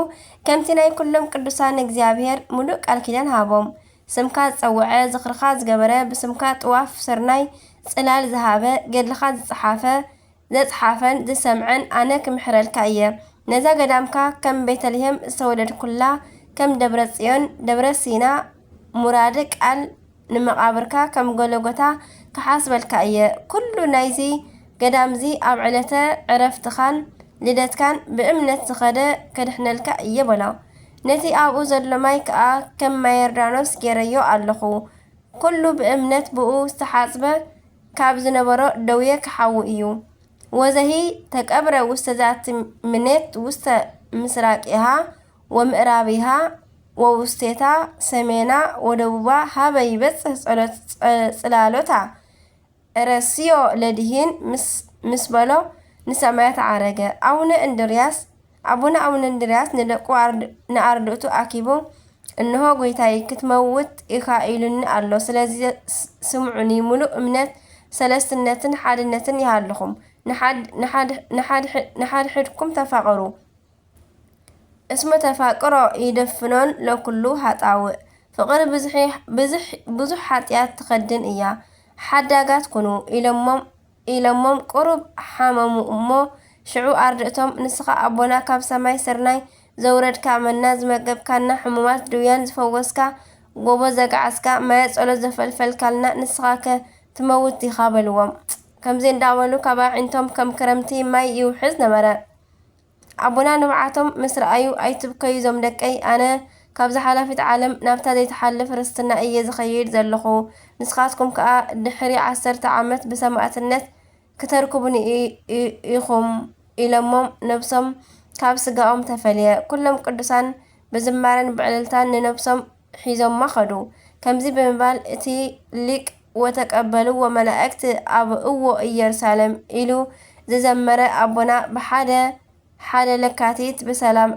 ከምቲ ናይ ኩሎም ቅዱሳን እግዚኣብሔር ምሉእ ቃል ኪዳን ሃቦም። ስምካ ዝጸውዐ፣ ዝኽርኻ ዝገበረ፣ ብስምካ ጥዋፍ ስርናይ ጽላል ዝሃበ፣ ገድልኻ ዝጸሓፈ፣ ዘጽሓፈን ዝሰምዐን ኣነ ክምሕረልካ እየ። ነዛ ገዳምካ ከም ቤተልሔም ዝተወለድኩላ፣ ከም ደብረ ጽዮን፣ ደብረ ሲና፣ ሙራደ ቃል ንመቓብርካ ከም ጎለጎታ ክሓስበልካ እየ። ኩሉ ናይዚ ገዳምዚ ኣብ ዕለተ ዕረፍትኻን ልደትካን ብእምነት ዝኸደ ከድሕነልካ እየ በሎ። ነቲ ኣብኡ ዘሎ ማይ ከኣ ከም ማይ ዮርዳኖስ ገይረዮ ኣለኹ። ኩሉ ብእምነት ብኡ ዝተሓጽበ ካብ ዝነበሮ ደዌ ክሓዊ እዩ። ወዘሂ ተቀብረ ውስተ ዛቲ ምኔት ውስተ ምስራቂሃ ወምዕራቢሃ ወውስቴታ ሰሜና ወደቡባ ሃበ ይበጽሕ ጸሎት ጸ-፣ ጽላሎታ ረስዮ ለድሂን ምስ፣ ምስ በሎ ንሰማያት ዓረገ። ኣቡነ እንድርያስ፣ ኣቡነ ኣቡነ እንድርያስ ንደቁ ኣርድ-፣ ንኣርድእቱ ኣኪቡ፣ "እንሆ ጎይታይ፣ ክትመውት ኢኻ ኢሉኒ ኣሎ። ስለዚ ስ-፣ ስምዑኒ፣ ምሉእ እምነት ሰለስትነትን ሓድነትን ይሃልኹም። ንሓድ-፣ ንሓድ-፣ ንሓድ-፣ ንሓድሕድኩም ተፋቐሩ። እስመ ተፋቅሮ ይደፍኖን ለኩሉ ሃጣውእ። ፍቕሪ ብዙሕ፣ ብዙሕ፣ ብዙሕ ሓጢኣት ትኸድን እያ። ሓዳጋት ኩኑ" ኢሎሞም፣ ኢሎሞም ቁሩብ ሓመሙ እሞ፣ ሽዑ ኣርድእቶም፣ "ንስኻ ኣቦና ካብ ሰማይ ስርናይ ዘውረድካ፣ መና ዝመገብካና፣ ሕሙማት ድውያን ዝፈወስካ፣ ጎቦ ዘግዓዝካ፣ ማየ ጸሎት ዘፈልፈልካልና፣ ንስኻከ ትመውት ዲኻ?" በልዎም። ከምዚ እንዳበሉ ካብ ኣዒንቶም ከም ክረምቲ ማይ ይውሕዝ ነበረ። ኣቦና ንብዓቶም ምስ ረኣዩ፣ "ኣይትብከዩ ዞም ደቀይ፣ ኣነ ካብዛ ሓላፊት ዓለም ናብታ ዘይትሓልፍ ርስትና እየ ዝኸይድ ዘለኹ። ንስኻትኩም ከኣ ድሕሪ ዓሰርተ ዓመት ብሰማእትነት ክተርክቡኒ ኢ-፣ ኢ-፣ ኢኹም" ኢሎሞም ነብሶም ካብ ስጋኦም ተፈልየ። ኩሎም ቅዱሳን ብዝማረን ብዕልልታን ንነብሶም ሒዞማ ኸዱ። ከምዚ ብምባል እቲ ሊቅ "ወተቀበልዎ መላእክት ኣብእዎ ኢየሩሳሌም" ኢሉ ዝዘመረ ኣቦና ብሓደ ሓደ ለካቲት ብሰላም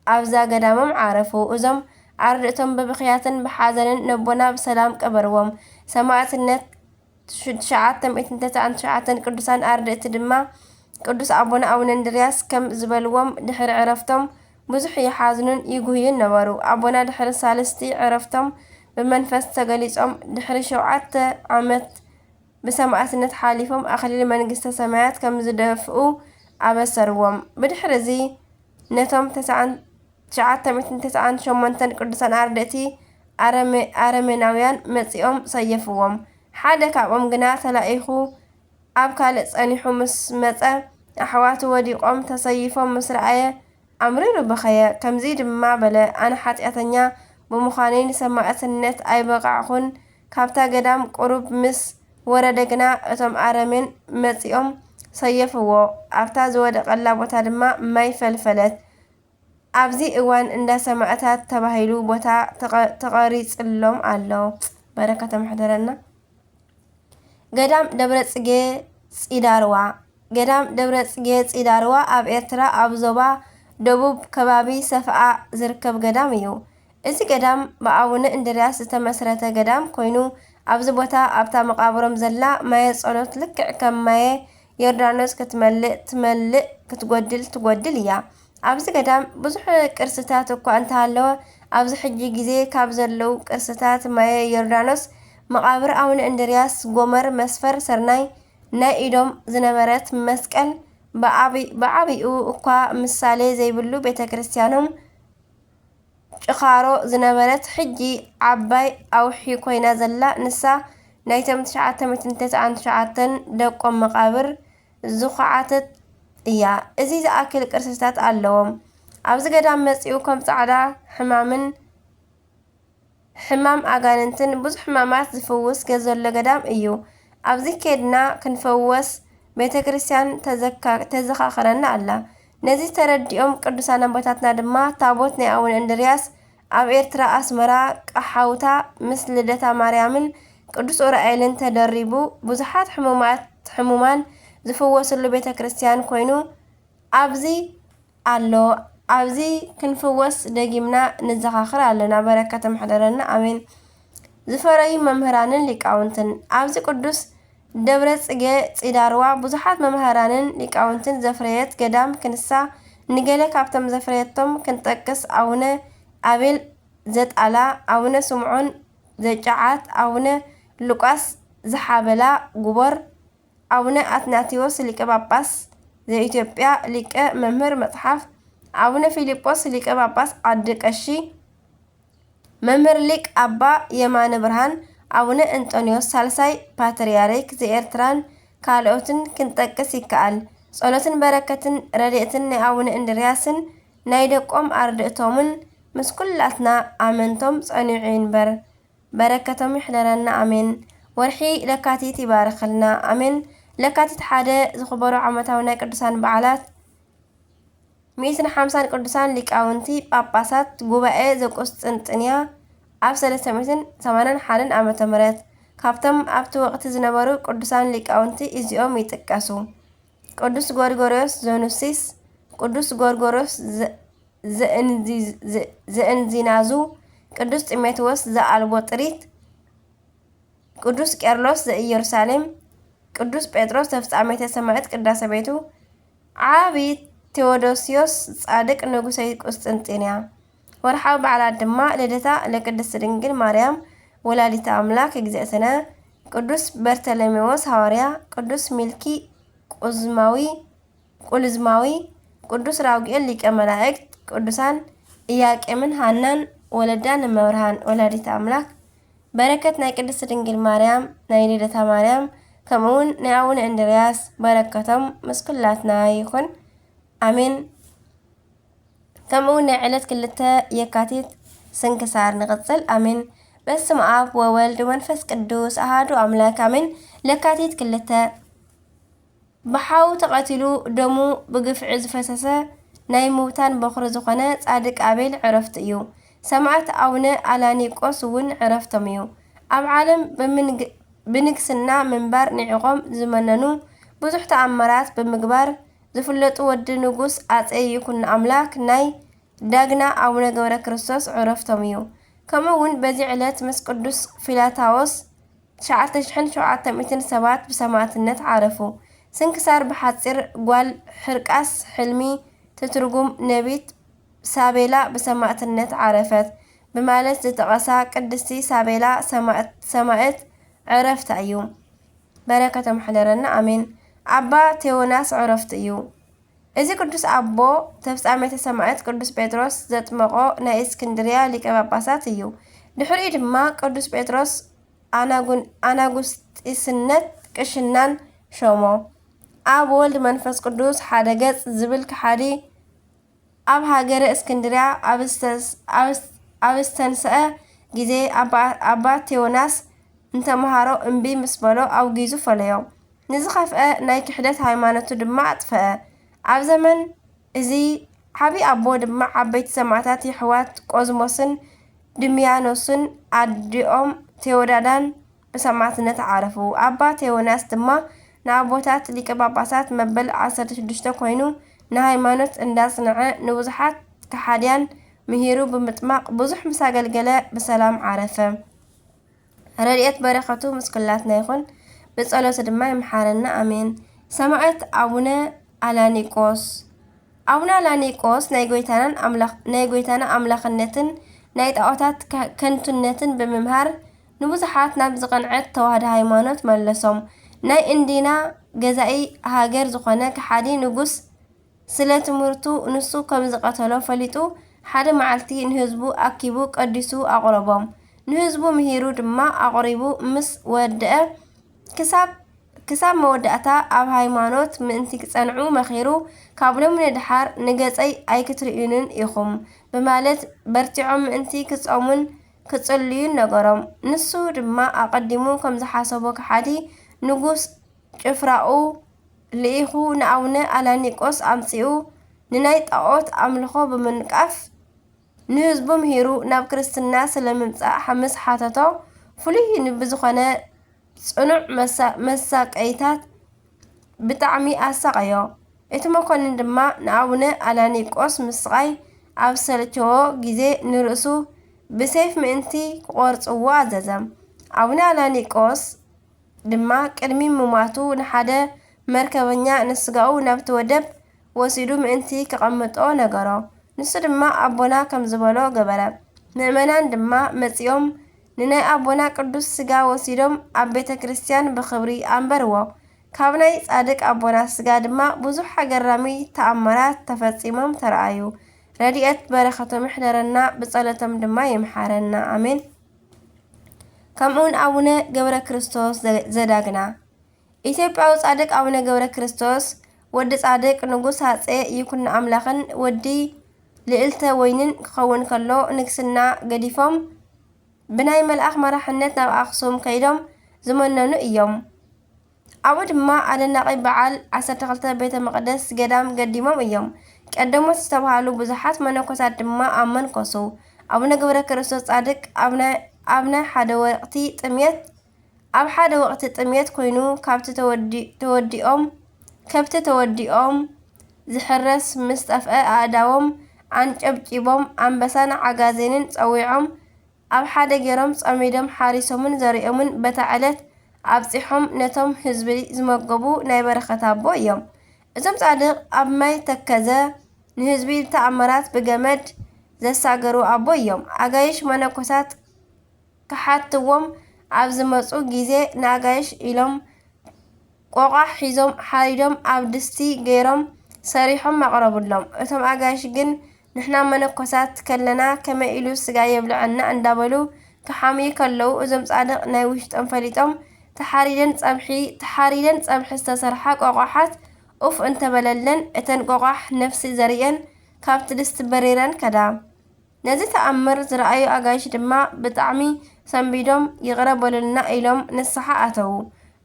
ኣብዛ ገዳሞም ዓረፉ። እዞም ኣርድእቶም ብብኽያትን ብሓዘንን ነቦና ብሰላም ቀበርዎም። ሰማዕትነት ትሽዓተ ሚእትን ተስዓን ትሽዓተን ቅዱሳን ኣርድእቲ ድማ ቅዱስ ኣቦና ኣቡነ እንድርያስ ከም ዝበልዎም ድሕሪ ዕረፍቶም ብዙሕ ይሓዝኑን ይጉህዩን ነበሩ። ኣቦና ድሕሪ ሳልስቲ ዕረፍቶም ብመንፈስ ተገሊጾም ድሕሪ ሸውዓተ ዓመት ብሰማዕትነት ሓሊፎም ኣኽሊል መንግስተ ሰማያት ከም ዝደፍኡ ኣበሰርዎም። ብድሕሪ እዚ ነቶም ተስዓን ትሽዓተ ሚእትን ተስዓን ሸሞንተን ቅዱሳን ኣርድእቲ ኣረሜ-፣ ኣረሜናውያን መጺኦም ሰየፍዎም። ሓደ ካብኦም ግና ተላኢኹ ኣብ ካልእ ጸኒሑ ምስ መጸ፣ ኣሕዋቱ ወዲቖም ተሰይፎም ምስ ረኣየ፣ ኣምሪሩ በኸየ። ከምዚ ድማ በለ፣ "ኣነ ሓጢኣተኛ ብምዃነይ ንሰማዕትነት ኣይበቓዕኹን። ካብታ ገዳም ቁሩብ ምስ ወረደ ግና፣ እቶም ኣረሜን መጺኦም ሰየፍዎ። ኣብታ ዝወደቐላ ቦታ ድማ ማይ ፈልፈለት። ኣብዚ እዋን እንዳ ሰማእታት ተባሂሉ ቦታ ተቐ-፣ ተቐሪጽሎም ኣሎ።" በረከቶም ይሕደረና። ገዳም ደብረ ጽጌ ጺዳርዋ። ገዳም ደብረ ጽጌ ጺዳርዋ ኣብ ኤርትራ ኣብ ዞባ ደቡብ ከባቢ ሰፍኣ ዝርከብ ገዳም እዩ። እዚ ገዳም ብኣቡነ እንድርያስ ዝተመስረተ ገዳም ኮይኑ፣ ኣብዚ ቦታ ኣብታ መቓብሮም ዘላ ማየ ጸሎት ልክዕ ከም ማየ ዮርዳኖስ ክትመልእ ትመልእ፣ ክትጎድል ትጎድል እያ። ኣብዚ ገዳም ብዙሕ ቅርስታት እኳ እንተሃለወ፣ ኣብዚ ሕጂ ግዜ ካብ ዘለዉ ቅርስታት ማየ ዮርዳኖስ፣ መቓብር ኣቡነ እንድርያስ፣ ጎመር፣ መስፈር ስርናይ፣ ናይ ኢዶም ዝነበረት መስቀል፣ ብዓቢ-፣ ብዓቢኡ እኳ ምሳሌ ዘይብሉ ቤተ ክርስቲያኖም ጭኻሮ ዝነበረት፣ ሕጂ ዓባይ ኣውሒ ኮይና ዘላ፣ ንሳ ናይቶም ትሽዓተ ሚእትን ተስዓን ትሽዓተን ደቆም መቓብር ዝኹዓተት እያ። እዚ ዝኣክል ቅርስታት ኣለዎም። ኣብዚ ገዳም መጺኡ ከም ጻዕዳ ሕማምን ሕማም ኣጋንንትን ብዙሕ ሕማማት ዝፍውስ ገ-፣ ዘሎ ገዳም እዩ። ኣብዚ ኬድና ክንፈወስ ቤተ ክርስቲያን ተዘካ-፣ ተዘኻኽረና ኣላ። ነዚ ተረዲኦም ቅዱሳን ኣቦታትና ድማ ታቦት ናይ ኣቡነ እንድርያስ ኣብ ኤርትራ ኣስመራ ቀሓውታ ምስ ልደታ ማርያምን ቅዱስ ኡራኤልን ተደሪቡ ብዙሓት ሕሙማት፣ ሕሙማን ዝፍወስሉ ቤተ ክርስቲያን ኮይኑ ኣብዚ ኣሎ። ኣብዚ ክንፍወስ ደጊምና ንዘኻኽር ኣለና። በረከቶም ይሕደረና። ኣሜን። ዝፈረዩ መምህራንን ሊቃውንትን። ኣብዚ ቅዱስ ደብረ ጽጌ ጺዳርዋ ብዙሓት መምህራንን ሊቃውንትን ዘፍረየት ገዳም ክንሳ፣ ንገለ ካብቶም ዘፍረየቶም ክንጠቅስ፣ ኣቡነ ኣቤል ዘጣላ፣ ኣቡነ ስምዖን ዘጫዓት፣ ኣቡነ ሉቃስ ዝሓበላ ጉቦር፣ ኣቡነ ኣትናቴዎስ ሊቀ ጳጳስ ዘኢትዮጵያ፣ ሊቀ መምህር መጽሓፍ፣ ኣቡነ ፊልጶስ ሊቀ ጳጳስ ዓዲ ቀሺ፣ መምህር ሊቅ ኣባ የማነ ብርሃን፣ ኣቡነ እንጦንዮስ ሳልሳይ ፓትርያርክ ዘኤርትራን ካልኦትን ክንጠቅስ ይከኣል። ጸሎትን በረከትን ረድኤትን ናይ ኣቡነ እንድርያስን ናይ ደቆም ኣርድእቶምን ምስ ኩላትና ኣመንቶም ጸኒዑ ይንበር። በረከቶም ይሕደረና፣ ኣሜን። ወርሒ ለካቲት ይባርኸልና፣ ኣሜን። ለካቲት ሓደ ዝኽበሩ ዓመታዊ ናይ ቅዱሳን በዓላት፣ ሚእትን ሓምሳን ቅዱሳን ሊቃውንቲ ጳጳሳት፣ ጉባኤ ዘቁስጥንጥንያ ኣብ ሰለስተ ሚእትን ሰማንያን ሓደን ዓመተ ምህረት። ካብቶም ኣብቲ ወቕቲ ዝነበሩ ቅዱሳን ሊቃውንቲ እዚኦም ይጥቀሱ። ቅዱስ ጎርጎርዮስ ዘኑሲስ፣ ቅዱስ ጎርጎርዮስ ዘ-፣ ዘእንዚ-፣ ዘ-፣ ዘእንዚናዙ፣ ቅዱስ ጢሞቴዎስ ዘኣልቦ ጥሪት፣ ቅዱስ ቄርሎስ ዘኢየሩሳሌም፣ ቅዱስ ጴጥሮስ ተፍጻሜተ ሰማዕት ቅዳሴ ቤቱ፣ ዓቢ ቴዎዶስዮስ ጻድቅ ንጉሰ ቁስጥንጥንያ። ወርሓዊ በዓላት ድማ ልደታ ለቅድስት ድንግል ማርያም ወላዲተ ኣምላክ እግዝእትነ፣ ቅዱስ በርተሎሜዎስ ሃዋርያ፣ ቅዱስ ሚልኪ ቁዝማዊ፣ ቁልዝማዊ፣ ቅዱስ ራጉኤል ሊቀ መላእክት፣ ቅዱሳን ኢያቄምን ሃናን ወለዳ ንመብርሃን ወላዲተ ኣምላክ፣ በረከት ናይ ቅድስት ድንግል ማርያም፣ ናይ ልደታ ማርያም፣ ከምኡ እውን ናይ ኣቡነ እንድርያስ በረከቶም ምስ ኩላትና ይኹን። ኣሜን። ከምኡ እውን ናይ ዕለት ክልተ የካቲት ስንክሳር ንቕጽል። ኣሜን። በስመ ኣብ ወወልድ ወመንፈስ ቅዱስ ኣሃዱ ኣምላክ ኣሜን። ለካቲት ክልተ ብሓው ተቐቲሉ ደሙ ብግፍዒ ዝፈሰሰ ናይ ምውታን በኹሪ ዝኾነ ጻድቅ ኣቤል ዕረፍቱ እዩ። ሰማዕት ኣቡነ ኣላኒቆስ እውን ዕረፍቶም እዩ። ኣብ ዓለም ብምንግ- ብንግስና ምንባር ንዒቖም ዝመነኑ ብዙሕ ተኣምራት ብምግባር ዝፍለጡ ወዲ ንጉስ ኣጼ ይኩኖ ኣምላክ ናይ ዳግና ኣቡነ ገብረ ክርስቶስ ዕረፍቶም እዩ። ከምኡ እውን በዚ ዕለት ምስ ቅዱስ ፊላታዎስ ትሽዓተ ሽሕን ሸውዓተ ሚእትን ሰባት ብሰማዕትነት ዓረፉ። ስንክሳር ብሓጺር ጓል ሕርቃስ ሕልሚ ትትርጉም ነቢት ሳቤላ ብሰማዕትነት ዓረፈት ብማለት ዝጠቐሳ ቅድስቲ ሳቤላ ሰማዕት ሰማዕት ዕረፍታ እዩ። በረከቶም ይሕደረና ኣሜን። ኣባ ቴዎናስ ዕረፍቱ እዩ። እዚ ቅዱስ ኣቦ ተፍጻሜተ ሰማዕት ቅዱስ ጴጥሮስ ዘጥመቖ ናይ እስክንድርያ ሊቀ ጳጳሳት እዩ። ድሕሪኡ ድማ ቅዱስ ጴጥሮስ ኣናጉን- ኣናጉስጢስነት ቅሽናን ሾሞ። ኣብ ወልድ መንፈስ ቅዱስ ሓደ ገጽ ዝብል ከሓዲ ኣብ ሃገረ እስክንድርያ ኣብ ዝተስ- ኣብ ስ- ኣብ ዝተንስአ ግዜ ኣባ- ኣባ ቴዎናስ እንተምሃሮ እምቢ ምስ በሎ ኣውጊዙ ፈለዮ። ንዝኸፍአ ናይ ክሕደት ሃይማኖቱ ድማ ኣጥፈአ። ኣብ ዘመን እዚ ዓቢ ኣቦ ድማ ዓበይቲ ሰማዕታት የሕዋት ቆዝሞስን ድምያኖስን ኣዲኦም ቴዎዳዳን ብሰማዕትነት ዓረፉ። ኣባ ቴዎናስ ድማ ንኣቦታት ሊቀ ጳጳሳት መበል ዓሰርተ ሽዱሽተ ኮይኑ ንሃይማኖት እንዳጽንዐ ንብዙሓት ከሓድያን ምሂሩ ብምጥማቕ ብዙሕ ምስ ኣገልገለ ብሰላም ዓረፈ። ረድኤት በረኸቱ ምስ ኩላትና ይኹን፣ ብጸሎቱ ድማ ይምሓረና ኣሜን። ሰማዕት ኣቡነ ኣላኒቆስ። ኣቡነ ኣላኒቆስ ናይ ጎይታናን ኣምላኽ- ናይ ጎይታና ኣምላኽነትን ናይ ጣዖታት ከ- ከንቱነትን ብምምሃር ንብዙሓት ናብ ዝቐንዐት ተዋህዶ ሃይማኖት መለሶም። ናይ እንዲና ገዛኢ ሃገር ዝኾነ ከሓዲ ንጉስ ስለ ትምህርቱ ንሱ ከም ዝቐተሎ ፈሊጡ ሓደ መዓልቲ ንህዝቡ ኣኪቡ ቀዲሱ ኣቕረቦም። ንህዝቡ ምሂሩ ድማ ኣቕሪቡ ምስ ወደአ ክሳብ ክሳብ መወዳእታ ኣብ ሃይማኖት ምእንቲ ክጸንዑ መኺሩ፣ ካብ ሎሚ ንድሓር ንገጸይ ኣይክትርእዩንን ኢኹም ብማለት በርቲዖም ምእንቲ ክጾሙን ክጽልዩን ነገሮም። ንሱ ድማ ኣቐዲሙ ከም ዝሓሰቦ ከሓዲ ንጉስ ጭፍራኡ ልኢኹ ንኣቡነ ኣላኒቆስ ኣምጺኡ ንናይ ጣዖት ኣምልኾ ብምንቃፍ ንህዝቡ ምሂሩ ናብ ክርስትና ስለ ምምጻእ ምስ ሓተቶ ፍሉይ ብዝኾነ ጽኑዕ መሳ- መሳቀይታት ብጣዕሚ ኣሳቐዮ። እቲ መኮንን ድማ ንኣቡነ ኣላኒቆስ ምስቓይ ኣብ ሰለቸዎ ግዜ ንርእሱ ብሴፍ ምእንቲ ክቖርጽዎ ኣዘዘ። ኣቡነ ኣላኒቆስ ድማ ቅድሚ ምሟቱ ንሓደ መርከበኛ ንስጋኡ ናብቲ ወደብ ወሲዱ ምእንቲ ከቐምጦ ነገሮ። ንሱ ድማ ኣቦና ከም ዝበሎ ገበረ። ምእመናን ድማ መጺኦም ንናይ ኣቦና ቅዱስ ስጋ ወሲዶም ኣብ ቤተ ክርስቲያን ብኽብሪ ኣንበርዎ። ካብ ናይ ጻድቅ ኣቦና ስጋ ድማ ብዙሕ ኣገራሚ ተኣምራት ተፈጺሞም ተረኣዩ። ረድኤት በረኸቶም ይሕደረና፣ ብጸሎቶም ድማ ይምሓረና። ኣሜን። ከምኡውን ኣቡነ ገብረ ክርስቶስ ዘ- ዘዳግና። ኢትዮጵያዊ ጻድቅ ኣቡነ ገብረ ክርስቶስ ወዲ ጻድቅ ንጉስ ኣጼ ይኩኖ ኣምላኽን ወዲ ልዕልተ ወይንን ክኸውን ከሎ ንግስና ገዲፎም ብናይ መልኣኽ መራሕነት ናብ ኣኽሱም ከይዶም ዝመነኑ እዮም። ኣብኡ ድማ ኣደናቒ በዓል ዓሰርተ ክልተ ቤተ መቕደስ ገዳም ገዲሞም እዮም። ቀደሞት ዝተባህሉ ብዙሓት መነኮሳት ድማ ኣመንኮሱ። ኣቡነ ገብረ ክርስቶስ ጻድቅ ኣብ ናይ ኣብ ናይ ሓደ ወቕቲ ጥምየት ኣብ ሓደ ወቕቲ ጥምየት ኮይኑ ካብቲ ተወዲ- ተወዲኦም ከብቲ ተወዲኦም ዝሕረስ ምስ ጠፍአ ኣእዳዎም ኣንጨብጪቦም ኣንበሳን ዓጋዜንን ጸዊዖም ኣብ ሓደ ገይሮም ጸሚዶም ሓሪሶምን ዘሪኦምን በታ ዕለት ኣብጺሖም ነቶም ህዝቢ ዝመገቡ ናይ በረኸት ኣቦ እዮም። እዞም ጻድቕ ኣብ ማይ ተከዘ ንህዝቢ ብተኣምራት ብገመድ ዘሳገሩ ኣቦ እዮም። ኣጋይሽ መነኮሳት ክሓትዎም ኣብ ዝመጹ ግዜ ንኣጋይሽ ኢሎም ቆቋሕ ሒዞም ሓሪዶም ኣብ ድስቲ ገይሮም ሰሪሖም ኣቕረቡሎም። እቶም ኣጋይሽ ግን ንሕና መነኮሳት ከለና ከመይ ኢሉ ስጋ የብልዐና እንዳበሉ ክሓምዩ ከለዉ፣ እዞም ጻድቕ ናይ ውሽጦም ፈሊጦም፣ ተሓሪደን ጸብሒ፣ ተሓሪደን ጸብሒ ዝተሰርሓ ቆቋሓት ኡፍ እንተበለለን፣ እተን ቆቋሕ ነፍሲ ዘርእየን ካብቲ ድስቲ በሪረን ከዳ። ነዚ ተኣምር ዝረኣዩ ኣጋይሽ ድማ ብጣዕሚ ሰንቢዶም፣ "ይቕረ በሉልና" ኢሎም ንስሓ ኣተዉ።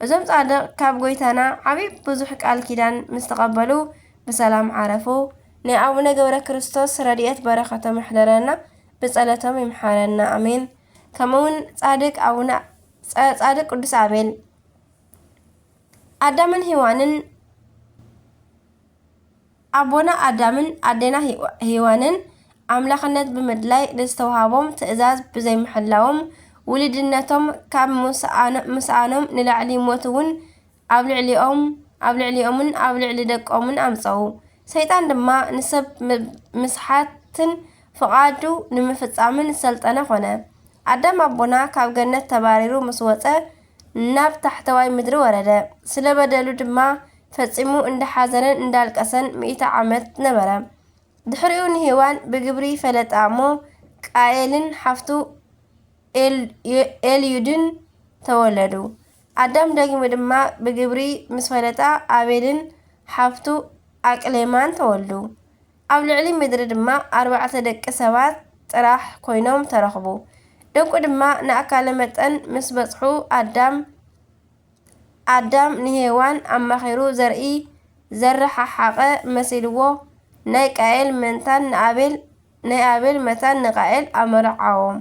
እዞም ጻድቕ ካብ ጐይታና ዓቢ ብዙሕ ቃል ኪዳን ምስ ተቐበሉ ብሰላም ዓረፉ። ናይ ኣቡነ ገብረ ክርስቶስ ረድኤት በረኸቶም ይሕደረና፣ ብጸሎቶም ይምሓረና። ኣሜን። ከምኡውን ጻድቅ ኣቡነ ጸ-፣ ጻድቅ ቅዱስ ኣቤል። ኣዳምን ሔዋንን ኣቦና ኣዳምን ኣዴና ሄዋ-፣ ሄዋንን ኣምላኽነት ብምድላይ ንዝተዋህቦም ትእዛዝ ብዘይምሕላዎም፣ ውሉድነቶም ካብ ምስኣኖ-፣ ምስኣኖም ንላዕሊ ሞት እውን ኣብ ልዕሊኦም፣ ኣብ ልዕሊኦምን ኣብ ልዕሊ ደቆምን ኣምጸኡ። ሰይጣን ድማ ንሰብ ም-፣ ምስሓትን ፍቓዱ ንምፍጻምን ዝሰልጠነ ኾነ። ኣዳም ኣቦና ካብ ገነት ተባሪሩ ምስ ወጸ፣ ናብ ታሕተዋይ ምድሪ ወረደ። ስለ በደሉ ድማ ፈጺሙ እንዳሓዘነን እንዳልቀሰን ሚእቲ ዓመት ነበረ። ድሕሪኡ ንሄዋን ብግብሪ ፈለጣ እሞ፣ ቃኤልን ሓፍቱ ኤል-፣ ኤልዩድን ተወለዱ። ኣዳም ደጊሙ ድማ ብግብሪ ምስ ፈለጣ፣ ኣቤልን ሓፍቱ ኣቅሌማን ተወልዱ። ኣብ ልዕሊ ምድሪ ድማ ኣርባዕተ ደቂ ሰባት ጥራሕ ኮይኖም ተረኽቡ። ደቁ ድማ ንኣካለ መጠን ምስ በጽሑ፣ ኣዳም፣ ኣዳም ንሄዋን ኣማኺሩ ዘርኢ ዘረሓሓቐ መሲልዎ፣ ናይ ቃኤል መንታን ንኣቤል፣ ናይ ኣቤል መታን ንቃኤል ኣመርዓዎም።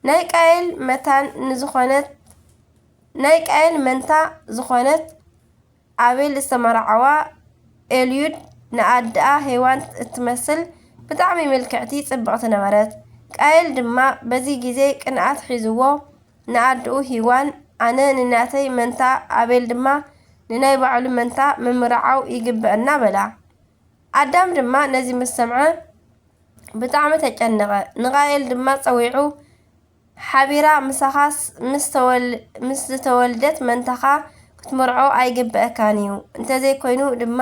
ናይ ቃኤል መታን ንዝኾነት፣ ናይ ቃኤል መንታ ዝኾነት ኣቤል ዝተመርዓዋ ኤልዩድ ንኣድኣ ሄዋን እትመስል ብጣዕሚ ምልክዕቲ ጽብቕቲ ነበረት። ቃኤል ድማ በዚ ግዜ ቅንኣት ሒዝዎ ንኣድኡ ሄዋን፣ "ኣነ ንናተይ መንታ፣ ኣቤል ድማ ንናይ ባዕሉ መንታ ምምርዓው ይግበኣና" በላ። ኣዳም ድማ ነዚ ምስ ሰምዐ ብጣዕሚ ተጨነቐ። ንቃኤል ድማ ጸዊዑ፣ "ሓቢራ ምሳኻስ ምስ ተወል-፣ ምስ ዝተወልደት መንታኻ ክትምርዖ ኣይግበኣካን እዩ። እንተዘይኮይኑ ድማ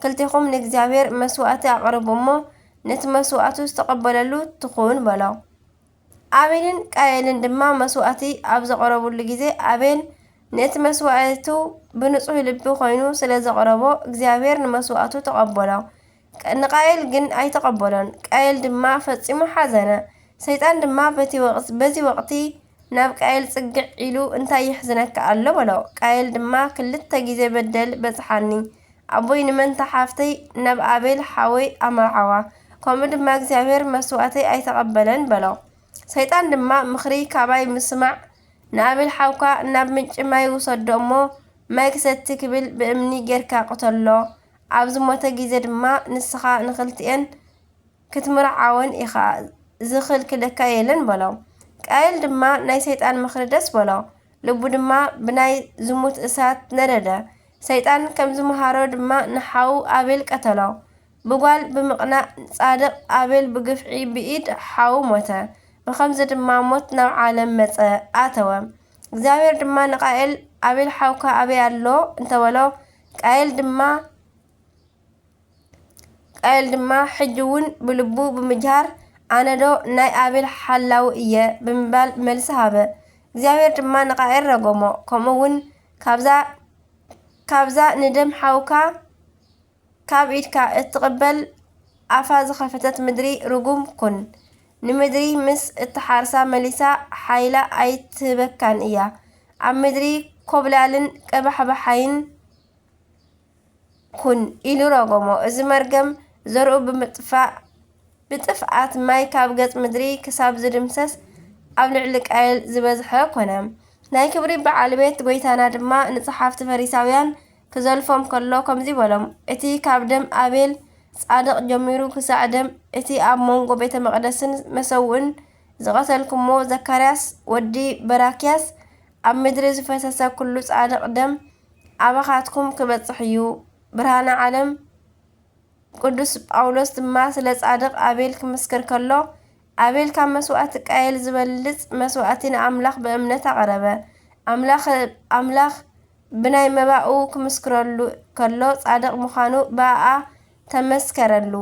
ክልቴኹም ንእግዚኣብሔር መስዋእቲ ኣቕርቡ እሞ ነቲ መስዋእቱ ዝተቐበለሉ ትኹን" በሎ። ኣቤልን ቃኤልን ድማ መስዋእቲ ኣብ ዘቕረቡሉ ግዜ፣ ኣቤል ነቲ መስዋእቱ ብንጹህ ልቢ ኮይኑ ስለ ዘቕረቦ፣ እግዚኣብሔር ንመስዋእቱ ተቐበሎ። ቃ-፣ ንቃኤል ግን ኣይተቐበሎን። ቃኤል ድማ ፈጺሙ ሓዘነ። ሰይጣን ድማ በቲ ወቕት-፣ በዚ ወቕቲ ናብ ቃኤል ጽግዕ ኢሉ፣ "እንታይ የሕዝነካ ኣሎ?" በሎ። ቃኤል ድማ፣ "ክልተ ግዜ በደል በጽሓኒ። ኣቦይ ንመንታ ሓፍተይ ናብ ኣቤል ሓወይ ኣመርዓዋ፣ ከምኡ ድማ እግዚኣብሔር መስዋእተይ ኣይተቐበለን" በሎ። ሰይጣን ድማ፣ "ምኽሪ ካባይ ምስማዕ፣ ንኣቤል ሓውካ ናብ ምንጪ ማይ ውሰዶ እሞ፣ ማይ ክሰቲ ክብል ብእምኒ ጌርካ ቅተሎ። ኣብ ዝሞተ ግዜ ድማ ንስኻ ንኽልቲኤን ክትምርዓወን ኢኻ፣ ዝኽልክለካ የለን" በሎ። ቃየል ድማ ናይ ሰይጣን ምኽሪ ደስ በሎ፣ ልቡ ድማ ብናይ ዝሙት እሳት ነደደ። ሰይጣን ከም ዝመሃሮ ድማ ንሓዉ ኣቤል ቀተሎ። ብጓል ብምቕናእ ጻድቕ ኣቤል ብግፍዒ ብኢድ ሓዉ ሞተ። ብኸምዚ ድማ ሞት ናብ ዓለም መጸ፣ ኣተወ። እግዚኣብሔር ድማ ንቃኤል፣ "ኣቤል ሓውካ ኣበይ ኣሎ?" እንተበሎ፣ ቃኤል ድማ፣ ቃኤል ድማ፣ "ሕጂ እውን ብልቡ ብምጅሃር፣ ኣነዶ ናይ ኣቤል ሓላዊ እየ?" ብምባል መልሲ ሃበ። እግዚኣብሔር ድማ ንቃኤል ረገሞ። ከምኡ እውን፣ "ካብዛ፣ ካብዛ ንደም ሓውካ ካብ ኢድካ እትቕበል ኣፋ ዝኸፈተት ምድሪ ርጉም ኩን። ንምድሪ ምስ እትሓርሳ መሊሳ ሓይላ ኣይትህበካን እያ። ኣብ ምድሪ ኮብላልን ቀባሕባሓይን ኩን" ኢሉ ረገሞ። እዚ መርገም ዘርኡ ብምጥፋእ፣ ብጥፍኣት ማይ ካብ ገጽ ምድሪ ክሳብ ዝድምሰስ ኣብ ልዕሊ ቃየል ዝበዝሐ ኮነ። ናይ ክብሪ በዓል ቤት ጐይታና ድማ ንጸሓፍቲ ፈሪሳውያን ክዘልፎም ከሎ ከምዚ በሎም፣ "እቲ ካብ ደም ኣቤል ጻድቕ ጀሚሩ ክሳዕ ደም እቲ ኣብ መንጎ ቤተ መቕደስን መሰውእን ዝቐተልኩሞ ዘካርያስ ወዲ በራክያስ ኣብ ምድሪ ዝፈሰሰ ኩሉ ጻድቕ ደም ኣባኻትኩም ክበጽሕ እዩ። ብርሃነ ዓለም ቅዱስ ጳውሎስ ድማ ስለ ጻድቕ ኣቤል ክምስክር ከሎ፣ ኣቤል ካብ መስዋእቲ ቃየል ዝበልጽ መስዋእቲ ንኣምላኽ ብእምነት ኣቕረበ። ኣምላኽ፣ ኣምላኽ ብናይ መባኡ ክምስክረሉ ከሎ፣ ጻድቕ ምዃኑ ብኣኣ ተመስከረሉ።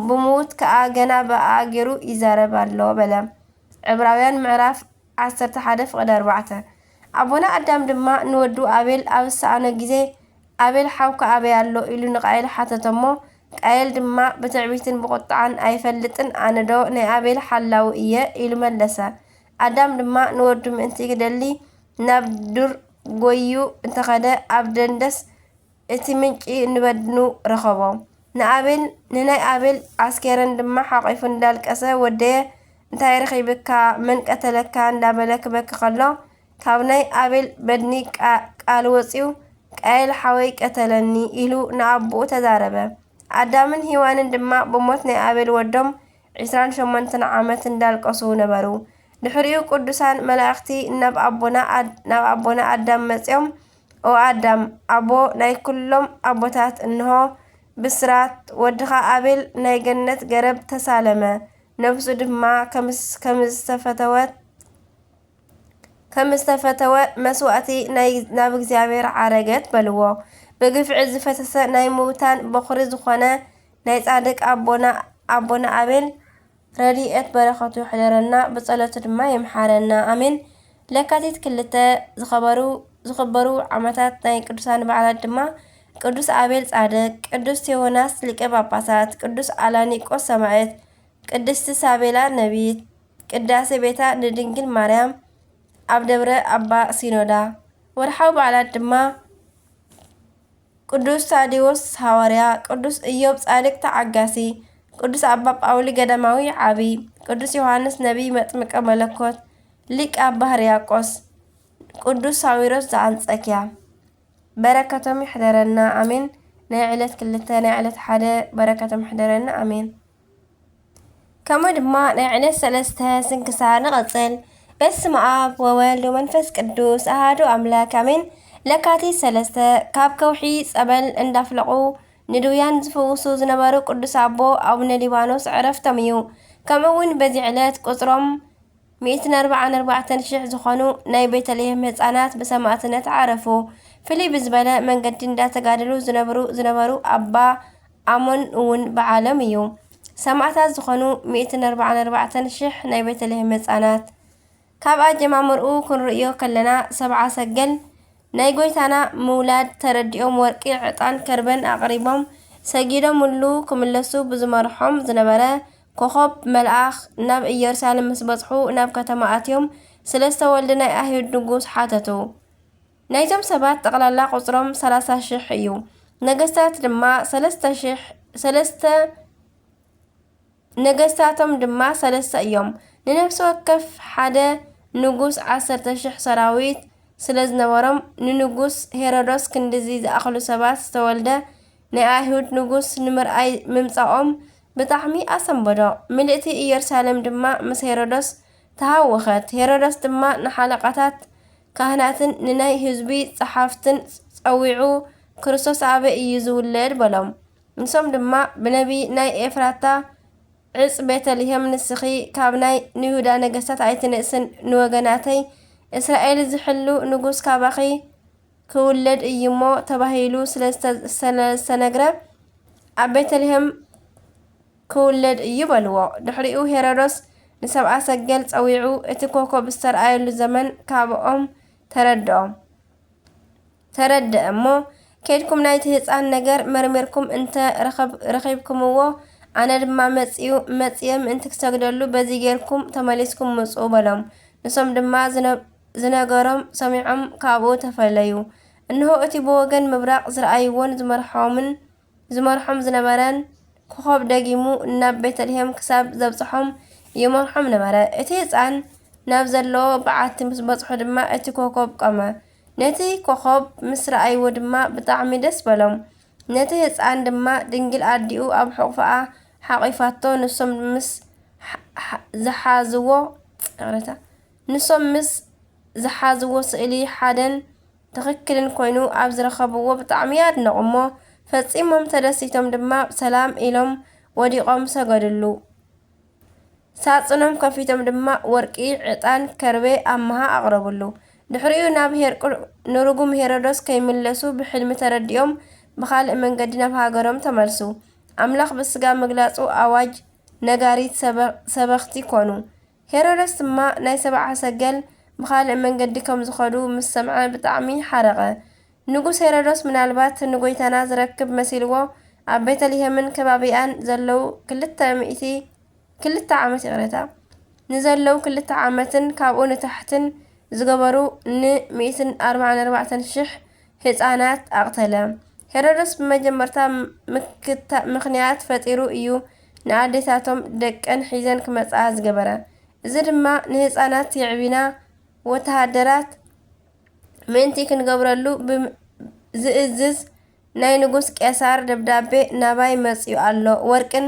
ብምዉት ከኣ ገና ብኣኣ ገይሩ ይዛረብ ኣሎ" በለ። ዕብራውያን ምዕራፍ ዓሰርተ ሓደ ፍቕዲ ኣርባዕተ። ኣቦና ኣዳም ድማ ንወዱ ኣቤል ኣብ ዝሰኣኖ ግዜ፣ "ኣቤል ሓውካ ኣበይ ኣሎ?" ኢሉ ንቃኤል ሓተቶ እሞ፣ ቃኤል ድማ ብትዕቢትን ብቑጥዓን፣ "ኣይፈልጥን፣ ኣነዶ ናይ ኣቤል ሓላዊ እየ?" ኢሉ መለሰ። ኣዳም ድማ ንወዱ ምእንቲ ክደሊ ናብ ዱር ጎዩ እንተኸደ፣ ኣብ ደንደስ እቲ ምንጪ ንበድኑ ረኸቦ። ንኣቤል፣ ንናይ ኣቤል ዓስከሬን ድማ ሓቒፉ እንዳልቀሰ፣ "ወደየ፣ እንታይ ረኺብካ? መን ቀተለካ?" እንዳበለ ክበኪ ከሎ፣ ካብ ናይ ኣቤል በድኒ ቃ-፣ ቃል ወጺኡ፣ "ቃኤል ሓወይ ቀተለኒ" ኢሉ ንኣቦኡ ተዛረበ። ኣዳምን ሄዋንን ድማ ብሞት ናይ ኣቤል ወዶም ዕስራን ሸሞንተን ዓመት እንዳልቀሱ ነበሩ። ድሕሪኡ ቅዱሳን መላእኽቲ ናብ ኣቦና ኣድ-፣ ናብ ኣቦና ኣዳም መጺኦም፣ "ኦ ኣዳም፣ ኣቦ ናይ ኩሎም ኣቦታት፣ እንሆ ብስራት፣ ወድኻ ኣቤል ናይ ገነት ገረብ ተሳለመ፣ ነፍሱ ድማ ከምስ-፣ ከምዝተፈተወት፣ ከምዝተፈተወ መስዋእቲ ናይ፣ ናብ እግዚኣብሔር ዓረገት" በልዎ። ብግፍዒ ዝፈሰሰ ናይ ምውታን በኹሪ ዝኾነ ናይ ጻድቅ ኣቦና፣ ኣቦና ኣቤል ረድኤት በረኸቱ ይሕደረና፣ ብጸሎቱ ድማ ይምሓረና። ኣሜን። ለካቲት ክልተ ዝኸበሩ፣ ዝኽበሩ ዓመታት ናይ ቅዱሳን በዓላት ድማ ቅዱስ ኣቤል ጻድቅ፣ ቅዱስ ቴዎናስ ሊቀ ጳጳሳት፣ ቅዱስ ኣላኒቆስ ሰማዕት፣ ቅድስቲ ሳቤላ ነቢት፣ ቅዳሴ ቤታ ንድንግል ማርያም ኣብ ደብረ ኣባ ሲኖዳ። ወርሓዊ በዓላት ድማ ቅዱስ ታዲዎስ ሃዋርያ፣ ቅዱስ ኢዮብ ጻድቅ ተዓጋሲ፣ ቅዱስ ኣባ ጳውሊ ገዳማዊ ዓቢ፣ ቅዱስ ዮሃንስ ነቢይ መጥምቀ መለኮት፣ ሊቅ ኣባ ሕርያቆስ፣ ቅዱስ ሳዊሮስ ዘኣንጸኪያ። በረከቶም ይሕደረና፣ ኣሜን። ናይ ዕለት ክልተ፣ ናይ ዕለት ሓደ በረከቶም ይሕደረና፣ ኣሜን። ከምኡ ድማ ናይ ዕለት ሰለስተ ስንክሳር ንቐጽል። በስመ ኣብ ወወልድ ወመንፈስ ቅዱስ ኣሃዱ ኣምላክ፣ ኣሜን። ለካቲት ሰለስተ፣ ካብ ከውሒ ጸበል እንዳፍለቑ ንድውያን ዝፍውሱ ዝነበሩ ቅዱስ ኣቦ ኣቡነ ሊባኖስ ዕረፍቶም እዩ። ከምኡ እውን በዚ ዕለት ቁጽሮም ሚእትን ኣርባዓን ኣርባዕተን ሽሕ ዝኾኑ ናይ ቤተልሔም ህጻናት ብሰማእትነት ዓረፉ። ፍልይ ብዝበለ መንገዲ እንዳተጋደሉ ዝነብሩ፣ ዝነበሩ ኣባ ኣሞን እውን በዓሎም እዩ። ሰማእታት ዝኾኑ ሚእትን ኣርባዓን ኣርባዕተን ሽሕ ናይ ቤተልሔም ህጻናት። ካብ ኣጀማምርኡ ክንርእዮ ከለና፣ ሰብዓ ሰገል ናይ ጐይታና ምውላድ ተረዲኦም ወርቂ፣ ዕጣን፣ ከርበን ኣቕሪቦም ሰጊዶምሉ ክምለሱ ብዝመርሖም ዝነበረ ኮኾብ መልኣኽ ናብ ኢየሩሳሌም ምስ በጽሑ፣ ናብ ከተማ ኣትዮም ስለ ዝተወልደ ናይ ኣይሁድ ንጉስ ሓተቱ። ናይዞም ሰባት ጠቕላላ ቁጽሮም ሰላሳ ሽሕ እዩ። ነገስታት ድማ ሰለስተ ሽሕ፣ ሰለስተ፣ ነገስታቶም ድማ ሰለስተ እዮም። ንነፍሲ ወከፍ ሓደ ንጉስ ዓሰርተ ሽሕ ሰራዊት ስለ ዝነበሮም፣ ንንጉስ ሄሮዶስ ክንድዚ ዝኣኽሉ ሰባት ዝተወልደ ናይ ኣይሁድ ንጉስ ንምርኣይ ምምጻኦም ብጣዕሚ ኣሰንበዶ። ምልእቲ ኢየሩሳሌም ድማ ምስ ሄሮዶስ ተሃወኸት። ሄሮዶስ ድማ ንሓለቓታት ካህናትን ንናይ ህዝቢ ጸሓፍትን ጸዊዑ፣ "ክርስቶስ ኣበይ እዩ ዝውለድ?" በሎም። ንሶም ድማ፣ "ብነቢይ ናይ ኤፍራታ ዕጽ ቤተልሔም ንስኺ ካብ ናይ ንይሁዳ ነገስታት ኣይትንእስን፣ ንወገናተይ እስራኤል ዝሕሉ ንጉስ ካባኺ ክውለድ እዩ እሞ" ተባሂሉ ስለ ዝተ-፣ ስለ ዝተነግረ፣ "ኣብ ቤተልሔም ክውለድ እዩ" በልዎ። ድሕሪኡ ሄሮዶስ ንሰብኣ ሰገል ጸዊዑ እቲ ኮኮብ ዝተርኣየሉ ዘመን ካብኦም ተረድኦም። ተረድአ እሞ፣ "ከይድኩም ናይቲ ህጻን ነገር መርሚርኩም እንተ ረኸብ-፣ ረኺብኩምዎ፣ ኣነ ድማ መጽዩ-፣ መጽየ ምእንቲ ክሰግደሉ በዚ ጌርኩም ተመሊስኩም ምጹ" በሎም። ንሶም ድማ ዝነ-፣ ዝነገሮም ሰሚዖም ካብኡ ተፈለዩ። እንሆ እቲ ብወገን ምብራቕ ዝረኣይዎን ዝመርሖምን፣ ዝመርሖም ዝነበረን ኮኾብ ደጊሙ ናብ ቤተልሔም ክሳብ ዘብጽሖም ይመርሖም ነበረ። እቲ ህጻን ናብ ዘለዎ በዓቲ ምስ በጽሑ ድማ እቲ ኮኾብ ቆመ። ነቲ ኮኾብ ምስ ረኣይዎ ድማ ብጣዕሚ ደስ በሎም። ነቲ ህጻን ድማ ድንግል ኣዲኡ ኣብ ሕቑፍኣ ሓቒፋቶ፣ ንሶም ምስ ሓ-፣ ሓ-፣ ዝሓዝዎ፣ ይቕሬታ፣ ንሶም ምስ ዝሓዝዎ ስእሊ ሓደን ትኽክልን ኮይኑ ኣብ ዝረኸብዎ ብጣዕሚ ኣድነቑ እሞ፣ ፈጺሞም ተደሲቶም ድማ ሰላም ኢሎም ወዲቖም ሰገዱሉ። ሳጽኖም ከፊቶም ድማ ወርቂ፣ ዕጣን፣ ከርቤ፣ ኣምሃ ኣቕረቡሉ። ድሕሪኡ ናብ ሄር-፣ ንርጉም ሄሮዶስ ከይምለሱ ብሕልሚ ተረዲኦም ብኻልእ መንገዲ ናብ ሃገሮም ተመልሱ። ኣምላኽ ብስጋ ምግላጹ ኣዋጅ ነጋሪት ሰበ-፣ ሰበኽቲ ኮኑ። ሄሮደስ ድማ ናይ ሰብዓ ሰገል ብኻልእ መንገዲ ከም ዝኸዱ ምስ ሰምዐ ብጣዕሚ ሓረቐ። ንጉስ ሄሮደስ ምናልባት ንጎይታና ዝረክብ መሲልዎ ኣብ ቤተልሔምን ከባቢኣን ዘለዉ ክልተ ሚእቲ ክልተ ዓመት ይቕረታ ንዘለዉ ክልተ ዓመትን ካብኡ ንታሕትን ዝገበሩ ን ሚእትን ኣርባዓን ኣርባዕተን ሽሕ ህፃናት ኣቕተለ። ሄሮደስ ብመጀመርታ ምክንያት ፈጢሩ እዩ ንኣዴታቶም ደቀን ሒዘን ክመፅኣ ዝገበረ። እዚ ድማ ንህፃናት የዕቢና ወተሃደራት ምእንቲ ክንገብረሉ ዝእዝዝ ናይ ንጉስ ቄሳር ደብዳቤ ናባይ መጺኡ ኣሎ፣ ወርቅን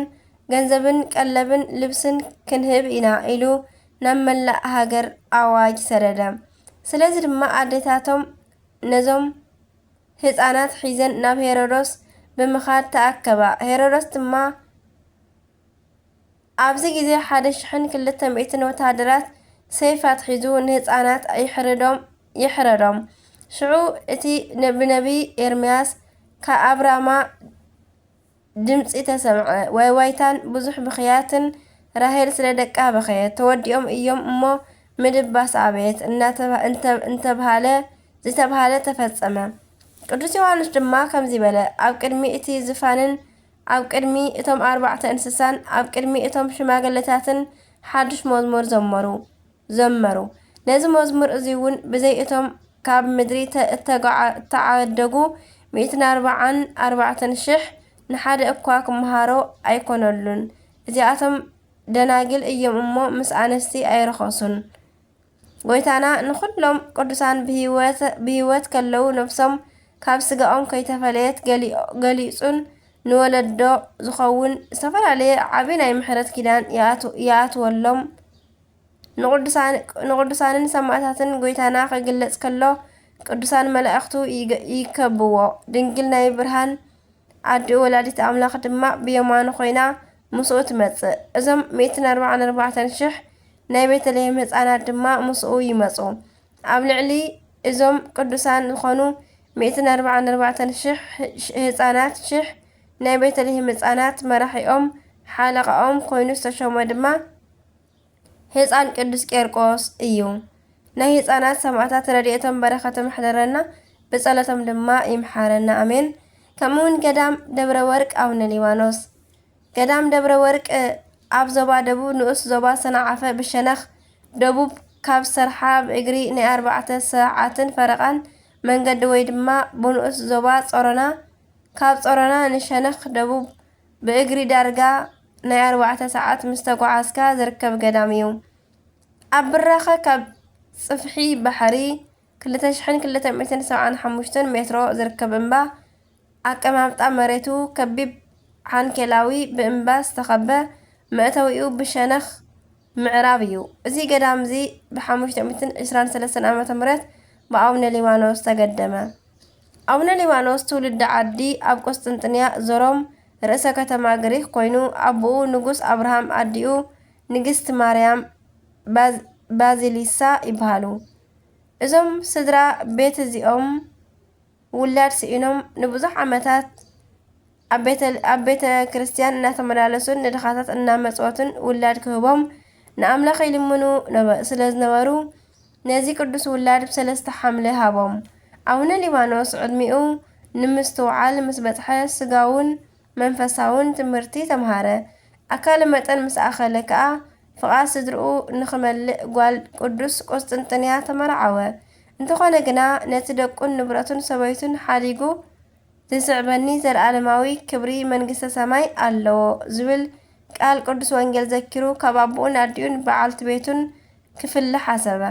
ገንዘብን ቀለብን ልብስን ክንህብ ኢና ኢሉ ናብ መላእ ሃገር ኣዋጅ ሰደደ። ስለዚ ድማ ኣዴታቶም ነዞም ህፃናት ሒዘን ናብ ሄሮዶስ ብምኻድ ተኣከባ። ሄሮዶስ ድማ ኣብዚ ግዜ ሓደ ሽሕን ክልተ ሚእትን ወተሃደራት ሰይፍ ኣትሒዙ ንህፃናት ይሕርዶም ይሕረዶም። ሽዑ እቲ ብነቢይ ኤርምያስ ካብ ኣብ ራማ ድምፂ ተሰምዐ፣ ዋይዋይታን ብዙሕ ብኽያትን፣ ራሄል ስለ ደቃ በኸየት፣ ተወዲኦም እዮም እሞ ምድባስ ኣበየት እንተብሃለ ዝተብሃለ ተፈጸመ። ቅዱስ ዮሃንስ ድማ ከምዚ በለ፣ ኣብ ቅድሚ እቲ ዝፋንን ኣብ ቅድሚ እቶም ኣርባዕተ እንስሳን ኣብ ቅድሚ እቶም ሽማግለታትን ሓድሽ መዝሙር ዘመሩ ዘመሩ። ነዚ መዝሙር እዚ እውን ብዘይ እቶም ካብ ምድሪ እተዓደጉ ሚእትን ኣርባዓን ኣርባዕተን ሽሕ ንሓደ እኳ ክመሃሮ ኣይኮነሉን። እዚኣቶም ደናግል እዮም እሞ ምስ ኣንስቲ ኣይረኸሱን። ጎይታና ንኹሎም ቅዱሳን ብህይወት ከለዉ ነብሶም ካብ ስጋኦም ከይተፈለየት ገሊጹን ንወለዶ ዝኸውን ዝተፈላለየ ዓቢ ናይ ምሕረት ኪዳን ይኣትወሎም። ንቕዱሳንን ሰማእታትን ጎይታና ክግለጽ ከሎ ቅዱሳን መላእኽቱ ይከብዎ። ድንግል ናይ ብርሃን ኣዲኡ ወላዲት ኣምላኽ ድማ ብየማኑ ኮይና ምስኡ ትመጽእ። እዞም ሚእትን ኣርባዓን ኣርባዕተን ሽሕ ናይ ቤተልሔም ህፃናት ድማ ምስኡ ይመጹ። ኣብ ልዕሊ እዞም ቅዱሳን ዝኾኑ ሚእትን ኣርባዓን ኣርባዕተን ሽሕ ህፃናት ሽሕ ናይ ቤተልሔም ህፃናት መራሒኦም ሓለቓኦም ኮይኑ ዝተሾመ ድማ ህፃን ቅዱስ ቄርቆስ እዩ። ናይ ህፃናት ሰማእታት ረድኤቶም በረኸቶም ይሕደረና፣ ብጸሎቶም ድማ ይምሓረና ኣሜን። ከምኡ እውን ገዳም ደብረ ወርቅ ኣቡነ ሊባኖስ። ገዳም ደብረ ወርቅ ኣብ ዞባ ደቡብ ንኡስ ዞባ ሰንዓፈ ብሸነኽ ደቡብ ካብ ሰርሓ ብእግሪ ናይ ኣርባዕተ ሰዓትን ፈረቓን መንገዲ ወይ ድማ ብንኡስ ዞባ ጾሮና ካብ ጾሮና ንሸነኽ ደቡብ ብእግሪ ዳርጋ ናይ ኣርባዕተ ሰዓት ምስ ተጓዓዝካ ዝርከብ ገዳም እዩ። ኣብ ብራኸ ካብ ጽፍሒ ባሕሪ ክልተ ሽሕን ክልተ ሚእትን ሰብዓን ሓሙሽተን ሜትሮ ዝርከብ እምባ፣ ኣቀማምጣ መሬቱ ከቢብ ዓንኬላዊ ብእምባ ዝተኸበ፣ መእተዊኡ ብሸነኽ ምዕራብ እዩ። እዚ ገዳም እዚ ብ ሓሙሽተ ሚእትን ዕስራን ሰለስተን ዓመተ ምህረት ብኣቡነ ሊባኖስ ተገደመ። ኣቡነ ሊባኖስ ትውልዲ ዓዲ ኣብ ቁስጥንጥንያ ዘሮም ርእሰ ከተማ ግሪክ ኮይኑ ኣቦኡ ንጉስ ኣብርሃም ኣዲኡ ንግስቲ ማርያም ባዚሊሳ ይበሃሉ። እዞም ስድራ ቤት እዚኦም ውላድ ስኢኖም ንብዙሕ ዓመታት ኣብ ቤተ ኣብ ቤተ ክርስቲያን እናተመላለሱን ንድኻታት እናመጽወቱን ውላድ ክህቦም ንኣምላኽ ይልምኑ ነበ ስለ ዝነበሩ ነዚ ቅዱስ ውላድ ብሰለስተ ሓምለ ሃቦም። ኣቡነ ሊባኖስ ዕድሚኡ ንምስትውዓል ምስ በጽሐ ስጋውን መንፈሳውን ትምህርቲ ተምሃረ። ኣካለ መጠን ምስ ኣኸለ ከኣ ፍቓድ ስድርኡ ንኽመልእ ጓል ቅዱስ ቁስጥንጥንያ ተመርዓወ። እንተኾነ ግና ነቲ ደቁን ንብረቱን ሰበይቱን ሓዲጉ ዝስዕበኒ ዘለኣለማዊ ክብሪ መንግስተ ሰማይ ኣለዎ ዝብል ቃል ቅዱስ ወንጌል ዘኪሩ ካብ ኣቦኡን ኣዲኡን በዓልቲ ቤቱን ክፍለ ሓሰበ።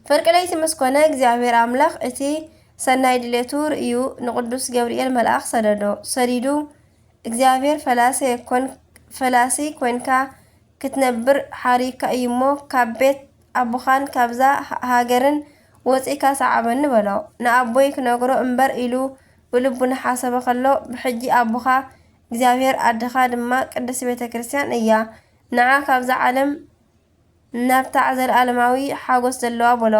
ፍርቂ ለይቲ ምስ ኮነ እግዚኣብሔር ኣምላኽ እቲ ሰናይ ድሌቱ ርእዩ ንቅዱስ ገብርኤል መልኣኽ ሰደዶ። ሰዲዱ እግዚኣብሔር ፈላሲ ፈላሲ ኮንካ ክትነብር ሓሪካ እዩ እሞ ካብ ቤት ኣቦኻን ካብዛ ሃገርን ወፂእካ ሰዓበኒ በሎ። ንኣቦይ ክነግሮ እምበር ኢሉ ብልቡ እናሓሰበ ከሎ ብሕጂ ኣቦኻ እግዚኣብሔር ኣደኻ ድማ ቅድስቲ ቤተ ክርስቲያን እያ። ንዓ ካብዛ ዓለም ናብታ ዘለኣለማዊ ሓጎስ ዘለዋ በሎ።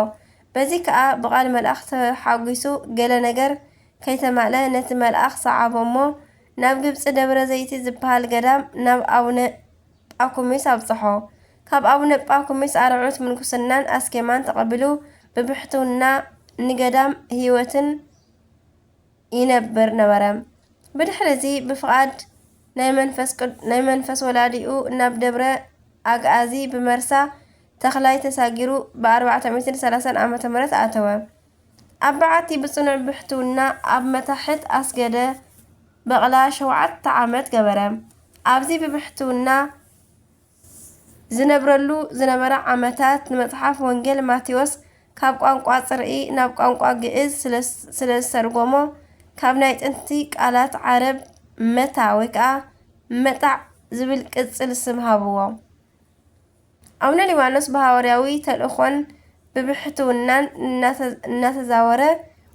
በዚ ከኣ ብቓል መልኣኽ ተሓጒሱ ገለ ነገር ከይተማልአ ነቲ መልኣኽ ሰዓቦ እሞ ናብ ግብጺ ደብረ ዘይቲ ዝበሃል ገዳም ናብ ኣቡነ ጳኩሚስ ኣብጽሖ። ካብ ኣቡነ ጳኩሚስ ኣርዑት ምንኩስናን ኣስኬማን ተቐቢሉ ብብሕትውና ንገዳም ህይወትን ይነብር ነበረ። ብድሕሪ እዚ ብፍቓድ ናይ መንፈስ ቅድ-፣ ናይ መንፈስ ወላዲኡ ናብ ደብረ ኣግኣዚ ብመርሳ ተኽላይ ተሳጊሩ ብ ኣርባዕተ ሚእትን ሰላሳን ዓመተ ምህረት ኣተወ። ኣብ በዓቲ ብጽኑዕ ብሕትውና ኣብ መታሕት ኣስገደ በቕላ ሸውዓተ ዓመት ገበረ። ኣብዚ ብብሕትውና ዝነብረሉ ዝነበረ ዓመታት ንመጽሓፍ ወንጌል ማቴዎስ ካብ ቋንቋ ጽርኢ ናብ ቋንቋ ግእዝ ስለ፣ ስለ ዝተርጎሞ ካብ ናይ ጥንቲ ቃላት ዓረብ መታ ወይ ከኣ መጣዕ ዝብል ቅጽል ስም ሃብዎ። ኣቡነ ሊባኖስ ብሃዋርያዊ ተልእኾን ብብሕትውናን እናተ-፣ እናተዛወረ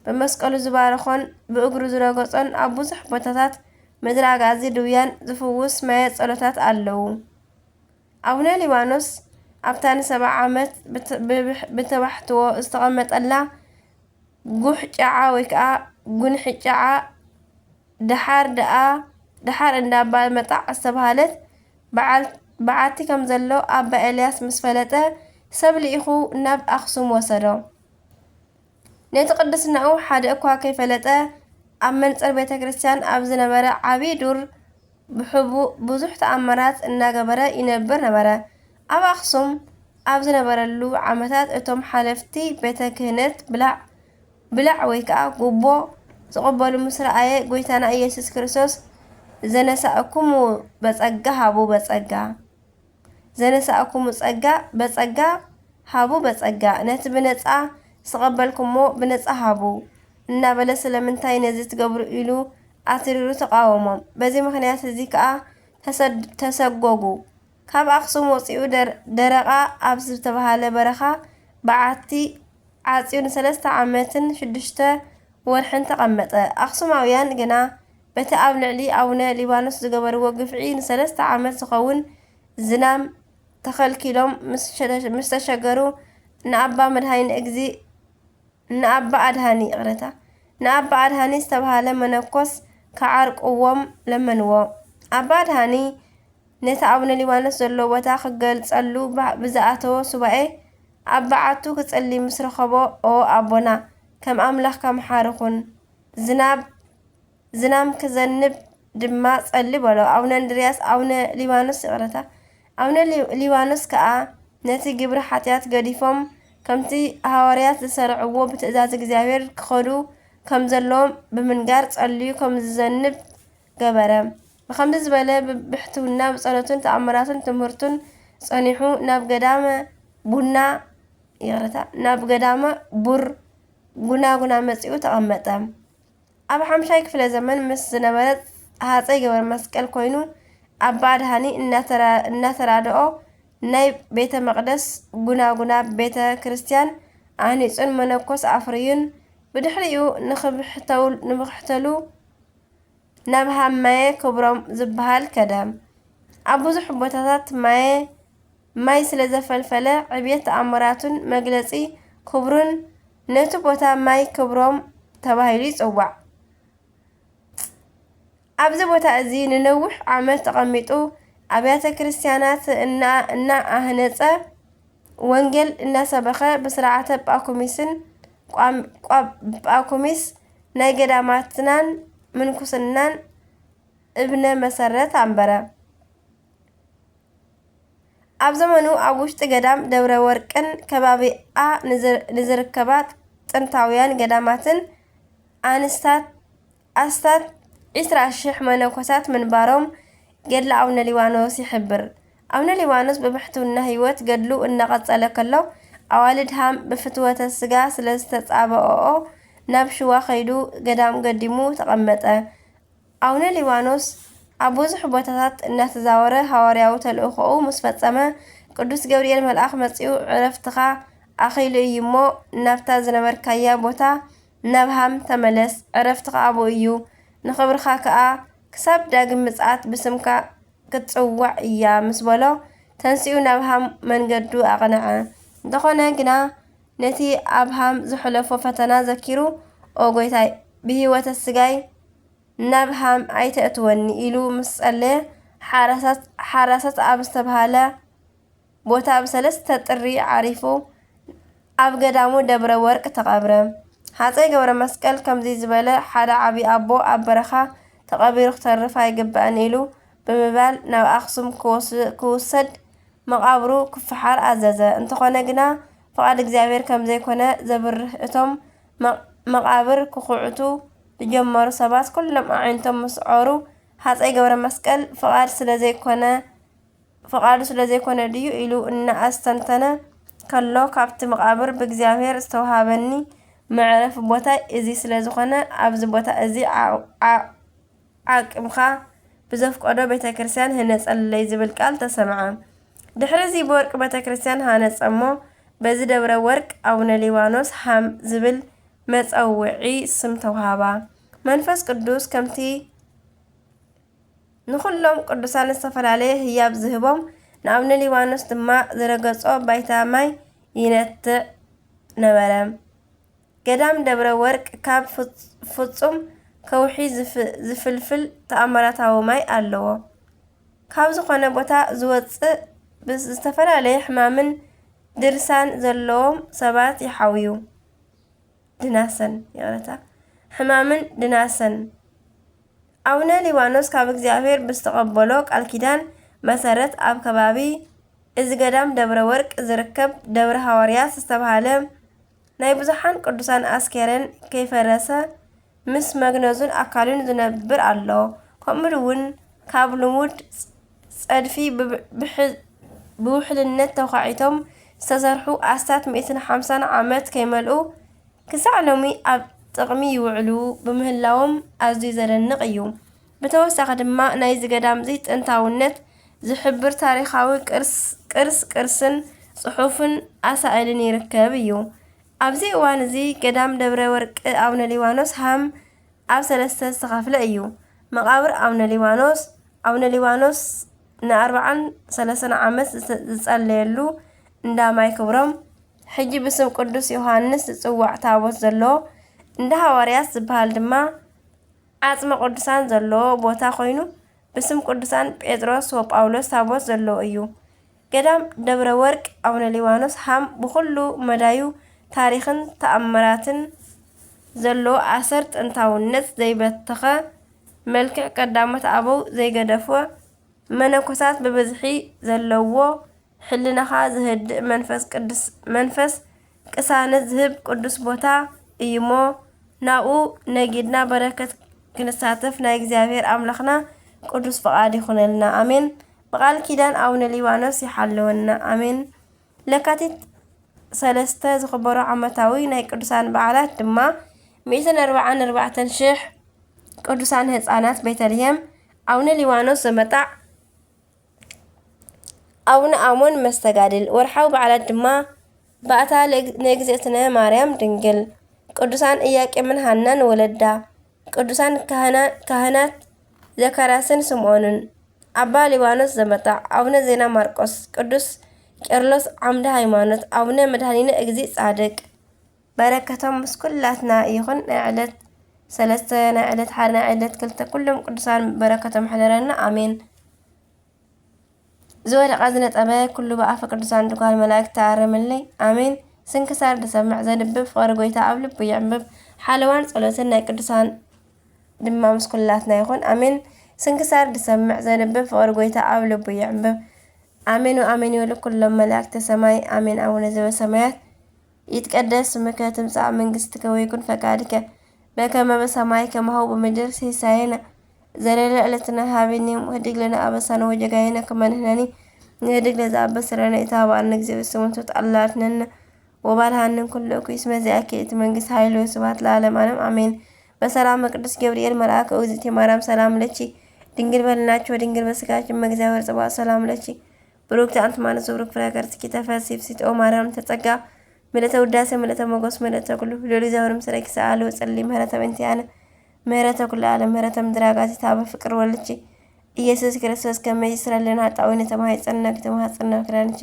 ብመስቀሉ ዝባረኾን ብእግሩ ዝረገጾን ኣብ ብዙሕ ቦታታት ምድረ ኣግኣዚ ድውያን ዝፍውስ ማየ ጸሎታት ኣለዉ። ኣቡነ ሊባኖስ ኣብታ ንሰብዓ ዓመት ብት-፣ ብብሕ-፣ ብተባሕትዎ ዝተቐመጠላ ጉሕ ጫዓ ወይ ከኣ ጉንሒ ጫዓ፣ ደሓር ደኣ፣ ደሓር እንዳ ኣባ መጣዕ ዝተባህለት በዓል-፣ በዓቲ ከም ዘሎ ኣባ ኤልያስ ምስ ፈለጠ፣ ሰብ ልኢኹ ናብ ኣኽሱም ወሰዶ። ነቲ ቅድስናኡ ሓደ እኳ ከይፈለጠ፣ ኣብ መንጽር ቤተ ክርስቲያን ኣብ ዝነበረ ዓቢ ዱር ብሕቡእ ብዙሕ ተኣምራት እናገበረ ይነብር ነበረ። ኣብ ኣኽሱም ኣብ ዝነበረሉ ዓመታት እቶም ሓለፍቲ ቤተ ክህነት ብላዕ፣ ብላዕ ወይ ከኣ ጉቦ ዝቕበሉ ምስ ረኣየ፣ ጎይታና ኢየሱስ ክርስቶስ "ዘነሳእኩሙ በጸጋ ሃቡ በጸጋ፣ ዘነሳእኩሙ ጸጋ በጸጋ ሃቡ በጸጋ፣ ነቲ ብነጻ ዝተቐበልኩሞ ብነጻ ሃቡ" እናበለ፣ "ስለምንታይ ነዚ ትገብሩ?" ኢሉ ኣትሪሩ ተቓወሞም። በዚ ምኽንያት እዚ ከኣ ተሰድ-፣ ተሰጎጉ። ካብ ኣኽሱም ወጺኡ ደር-፣ ደረቓ ኣብ ዝተባህለ በረኻ በዓቲ ዓጽዩ ንሰለስተ ዓመትን ሽዱሽተ ወርሕን ተቐመጠ። ኣኽሱማውያን ግና በቲ ኣብ ልዕሊ ኣቡነ ሊባኖስ ዝገበርዎ ግፍዒ ንሰለስተ ዓመት ዝኸውን ዝናም ተኸልኪሎም ምስ ሸ-፣ ምስ ተሸገሩ፣ ንኣባ መድኃኒነ እግዚእ፣ ንኣባ ኣድሃኒ፣ ይቕረታ፣ ንኣባ ኣድሃኒ ዝተባህለ መነኮስ ክዓርቅዎም ለመንዎ። ኣባ ኣድሃኒ ነቲ ኣቡነ ሊባኖስ ዘሎ ቦታ ክገልጸሉ ብ-፣ ብዝኣተዎ ሱባኤ ኣብ በዓቱ ክጽሊ ምስ ረኸቦ፣ "ኦ ኣቦና፣ ከም ኣምላኽ ከመሓርኹን፣ ዝናብ፣ ዝናም ክዘንብ ድማ ጸሊ" በሎ። ኣቡነ እንድርያስ፣ ኣቡነ ሊባኖስ፣ ይቕረታ፣ ኣቡነ ሊ-፣ ሊባኖስ ከኣ ነቲ ግብሪ ሓጢኣት ገዲፎም፣ ከምቲ ሃዋርያት ዝሰርዕዎ ብትእዛዝ እግዚኣብሔር ክኸዱ ከም ዘለዎም ብምንጋር፣ ጸልዩ ከም ዝዘንብ ገበረ። ብኸምዚ ዝበለ ብብሕትውና ብጸሎቱን ተኣምራቱን ትምህርቱን ጸኒሑ ናብ ገዳመ ቡና፣ ይቕረታ፣ ናብ ገዳመ ቡር ጉናጉና መጺኡ ተቐመጠ። ኣብ ሓምሻይ ክፍለ ዘመን ምስ ዝነበረ ሃጸይ ገብረ መስቀል ኮይኑ፣ ኣባ ኣድሃኒ እናተራ-፣ እናተራድኦ ናይ ቤተ መቕደስ ጉናጉና ቤተ ክርስቲያን ኣህኒጹን መነኮስ ኣፍርዩን፣ ብድሕሪኡ ንኽብሕተው-፣ ንኽሕተሉ ናብ ሃም ማየ ክብሮም ዝበሃል ከደ። ኣብ ብዙሕ ቦታታት ማየ፣ ማይ ስለ ዘፈልፈለ፣ ዕብየት ተኣምራቱን መግለጺ ክብሩን ነቲ ቦታ ማይ ክብሮም ተባሂሉ ይጽዋዕ። ኣብዚ ቦታ እዚ ንነዊሕ ዓመት ተቐሚጡ፣ ኣብያተ ክርስቲያናት እና-፣ እናኣህነጸ፣ ወንጌል እናሰበኸ፣ ብስርዓተ ጳኩሚስን ቋም-፣ ቋ-፣ ጳኩሚስ ናይ ገዳማትናን ምንኩስናን እብነ መሰረት ኣንበረ። ኣብ ዘመኑ ኣብ ውሽጢ ገዳም ደብረ ወርቅን ከባቢኣ ንዝር-፣ ንዝርከባ ጥንታውያን ገዳማትን ኣንስታት፣ ኣስታት ዒስራ ሽሕ መነኮሳት ምንባሮም ገድለ ኣቡነ ሊባኖስ ይሕብር። ኣቡነ ሊባኖስ ብብሕትውና ህይወት ገድሉ እናቐጸለ ከሎ፣ ኣዋልድ ሃም ብፍትወተ ስጋ ስለ ዝተጻብኦኦ፣ ናብ ሽዋ ከይዱ ገዳም ገዲሙ ተቐመጠ። ኣቡነ ሊባኖስ ኣብ ብዙሕ ቦታታት እናተዛወረ ሃዋርያዊ ተልእኾኡ ምስ ፈጸመ፣ ቅዱስ ገብርኤል መልኣኽ መጺኡ፣ "ዕረፍትኻ ኣኺሉ እዩ እሞ፣ ናብታ ዝነበርካያ ቦታ፣ ናብ ሃም ተመለስ፣ ዕረፍትኻ ኣብኡ እዩ፣ ንኽብርኻ ከኣ ክሳብ ዳግም ምጽኣት ብስምካ ክትጽዋዕ እያ" ምስ በሎ፣ ተንሲኡ ናብ ሃም መንገዱ ኣቕንዐ። እንተኾነ ግና፣ ነቲ ኣብ ሃም ዘሕለፎ ፈተና ዘኪሩ፣ "ኦ ጐይታይ፣ ብህይወተ ስጋይ ናብ ሃም ኣይተእትወኒ" ኢሉ ምስ ጸለየ፣ ሓራሳት፣ ሓራሳት ኣብ ዝተባህለ ቦታ ብ ሰለስተ ጥሪ ዓሪፉ ኣብ ገዳሙ ደብረ ወርቅ ተቐብረ። ሃፀይ ገብረ መስቀል ከምዚ ዝበለ ሓደ ዓብዪ ኣቦ ኣብ በረኻ ተቐቢሩ ክተርፍ ኣይግባእን ኢሉ ብምባል ናብ ኣኽሱም ክወስ-፣ ክውሰድ መቓብሩ ክፈሓር ኣዘዘ። እንተኾነ ግና ፍቓድ እግዚኣብሔር ከም ዘይኮነ ዘብርህ እቶም መ-፣ መቓብር ክኹዕቱ ዝጀመሩ ሰባት ኩሎም ኣዒንቶም ምስ ዖሩ ሃፀይ ገብረ መስቀል ፍቓድ ስለ ዘይኮነ ፍቓዱ ስለ ዘይኮነ ድዩ ኢሉ እናኣስተንተነ ከሎ፣ ካብቲ መቓብር ብእግዚኣብሔር ዝተውሃበኒ መዕረፊ ቦታ እዚ ስለ ዝኾነ፣ ኣብዚ ቦታ እዚ ዓ-፣ ዓ-፣ ዓቂምካ ብዘፍቀዶ ቤተ ክርስቲያን ህነጸለይ ዝብል ቃል ተሰምዐ። ድሕሪ እዚ ብወርቂ ቤተ ክርስቲያን ሃነጸ እሞ፣ በዚ ደብረ ወርቅ ኣቡነ ሊባኖስ ሃም ዝብል መጸውዒ ስም ተውሃባ። መንፈስ ቅዱስ ከምቲ ንኹሎም ቅዱሳን ዝተፈላለየ ህያብ ዝህቦም፣ ንኣቡነ ሊባኖስ ድማ ዝረገጾ ባይታ ማይ ይነትዕ ነበረ። ገዳም ደብረ ወርቅ ካብ ፍጹ-፣ ፍጹም ከውሒ ዝፍ-፣ ዝፍልፍል ተኣምራታዊ ማይ ኣለዎ። ካብ ዝኾነ ቦታ ዝወጽእ ብዝተፈላለየ ሕማምን ድርሳን ዘለዎም ሰባት ይሓውዩ። ድናሰን፣ ይቕረታ፣ ሕማምን ድናሰን። ኣቡነ ሊባኖስ ካብ እግዚኣብሔር ብዝተቐበሎ ቃል ኪዳን መሰረት ኣብ ከባቢ እዚ ገዳም ደብረ ወርቅ ዝርከብ ደብረ ሃዋርያት ዝተባህለ ናይ ብዙሓን ቅዱሳን ኣስከሬን ከይፈረሰ ምስ መግነዙን ኣካሉን ዝነብር ኣሎ። ከምኡ እውን ካብ ልሙድ ጸድፊ ብብ-፣ ብሕ-፣ ብውሕልነት ተዃዒቶም ዝተሰርሑ ኣስታት ሚእትን ሓምሳን ዓመት ከይመልኡ ክሳዕ ሎሚ ኣብ ጥቕሚ ይውዕሉ ብምህላዎም ኣዝዩ ዘደንቕ እዩ። ብተወሳኺ ድማ ናይዚ ገዳምዚ ጥንታውነት ዝሕብር ታሪኻዊ ቅርስ-፣ ቅርስ ቅርስን ጽሑፍን ኣሳእልን ይርከብ እዩ። ኣብዚ እዋን እዚ ገዳም ደብረ ወርቂ ኣቡነ ሊባኖስ ሃም ኣብ ሰለስተ ዝተኸፍለ እዩ። መቓብር ኣቡነ ሊባኖስ፣ ኣቡነ ሊባኖስ ንኣርባዓን ሰለሳን ዓመት ዝተ-፣ ዝጸለየሉ እንዳ ማይ ክብሮም፣ ሕጂ ብስም ቅዱስ ዮሃንስ ዝጽዋዕ ታቦት ዘለዎ፣ እንዳ ሃዋርያት ዝበሃል ድማ ዓጽመ ቅዱሳን ዘለዎ ቦታ ኮይኑ፣ ብስም ቅዱሳን ጴጥሮስ ወጳውሎስ ታቦት ዘለዎ እዩ። ገዳም ደብረ ወርቅ ኣቡነ ሊባኖስ ሃም ብኹሉ መዳዩ ታሪኽን ተኣምራትን ዘለዎ ኣሰር ጥንታውነት ዘይበተኸ መልክዕ ቀዳሞት ኣበው ዘይገደፎ መነኮሳት ብብዝሒ ዘለዎ ሕልናኻ ዝህድእ መንፈስ ቅዱስ፣ መንፈስ ቅሳነት ዝህብ ቅዱስ ቦታ እዩሞ ናብኡ ነጊድና በረከት ክንሳተፍ ናይ እግዚኣብሔር ኣምላኽና ቅዱስ ፍቓድ ይኹነልና። ኣሜን። ብቓል ኪዳን ኣቡነ ሊባኖስ ይሓልወና። ኣሜን። ለካቲት ሰለስተ ዝኽበሩ ዓመታዊ ናይ ቅዱሳን በዓላት ድማ ሚእትን ኣርባዓን ኣርባዕተን ሽሕ ቅዱሳን ህፃናት ቤተልሔም፣ ኣቡነ ሊባኖስ ዘመጣዕ፣ ኣቡነ ኣሞን መስተጋድል። ወርሓዊ በዓላት ድማ ባእታ ለግ-፣ ንእግዝእትነ ማርያም ድንግል፣ ቅዱሳን ኢያቄምን ሃናን ወለዳ፣ ቅዱሳን ካህና-፣ ካህናት ዘካርያስን ስምዖንን፣ ኣባ ሊባኖስ ዘመጣዕ፣ ኣቡነ ዜና ማርቆስ፣ ቅዱስ ቄርሎስ ዓምደ ሃይማኖት፣ ኣቡነ መድኃኒነ እግዚእ ጻድቅ። በረከቶም ምስ ኩላትና ይኹን። ናይ ዕለት ሰለስተ፣ ናይ ዕለት ሓደ፣ ናይ ዕለት ክልተ፣ ኩሎም ቅዱሳን በረከቶም ሕደረና። ኣሜን። ዝወደቐ ዝነጠበ ኩሉ ብኣፈ ቅዱሳን ድጓል መላእክት ተኣረመለይ። ኣሜን። ስንክሳር ዝሰምዕ ዘንብብ ፍቕሪ ጎይታ ኣብ ልቡ ይዕንብብ። ሓለዋን ጸሎትን ናይ ቅዱሳን ድማ ምስ ኩላትና ይኹን። ኣሜን። ስንክሳር ዝሰምዕ ዘንብብ ፍቕሪ ጎይታ ኣብ ልቡ ይዕንብብ። ኣሜን ወኣሜን ይበሉ ኩሎም መላእክተ ሰማይ። ኣሜን። ኣቡነ ዘበሰማያት ይትቀደስ ስምከ ትምጻእ መንግስትከ ወይኩን ፈቃድከ በከመ በሰማይ ከማሁ ብምድር። ሲሳየነ ዘለለ ዕለትነ ሃበነ ዮም። ህድግ ለነ ኣበሳነ ወጌጋየነ ከመ ንሕነኒ ንህድግ ለዘኣበሰ ለነ። ኢታብአነ እግዚኦ ውስተ መንሱት አላድነነ ወባልሃንን ኩሉ እኩይ። እስመ ዚአኪ እቲ መንግስት ኃይል ወስብሐት ለዓለመ ዓለም አሜን። በሰላም ቅዱስ ገብርኤል መልአክ ኦግዝእቲ ማርያም ሰላም ለኪ ድንግል በልናችሁ ወድንግል በስጋችሁ እመ እግዚአብሔር ጽባኦት ሰላም ለኪ ብሩክቲ አንቲ እም አነ ዘብሩክ ፍሬ ከርሥኪ ተፈሥሒ ፍሥሕት ኦ ማርያም ተጸጋ ምልእተ ውዳሴ ምልእተ ሞገስ ምልእተ ኩሉ ልዑል እግዚኣብሔር ምስሌኪ ሰአሊ ወጸሊ ምህረተ በእንቲአነ ምህረተ ኩሉ ዓለም ምህረተ ምድር አጋዚት አበ ፍቅር ወልድኪ ኢየሱስ ክርስቶስ ከመ ይስረልና ጣዊነ ተማሂጸና ተማሃጸና ክዳንኪ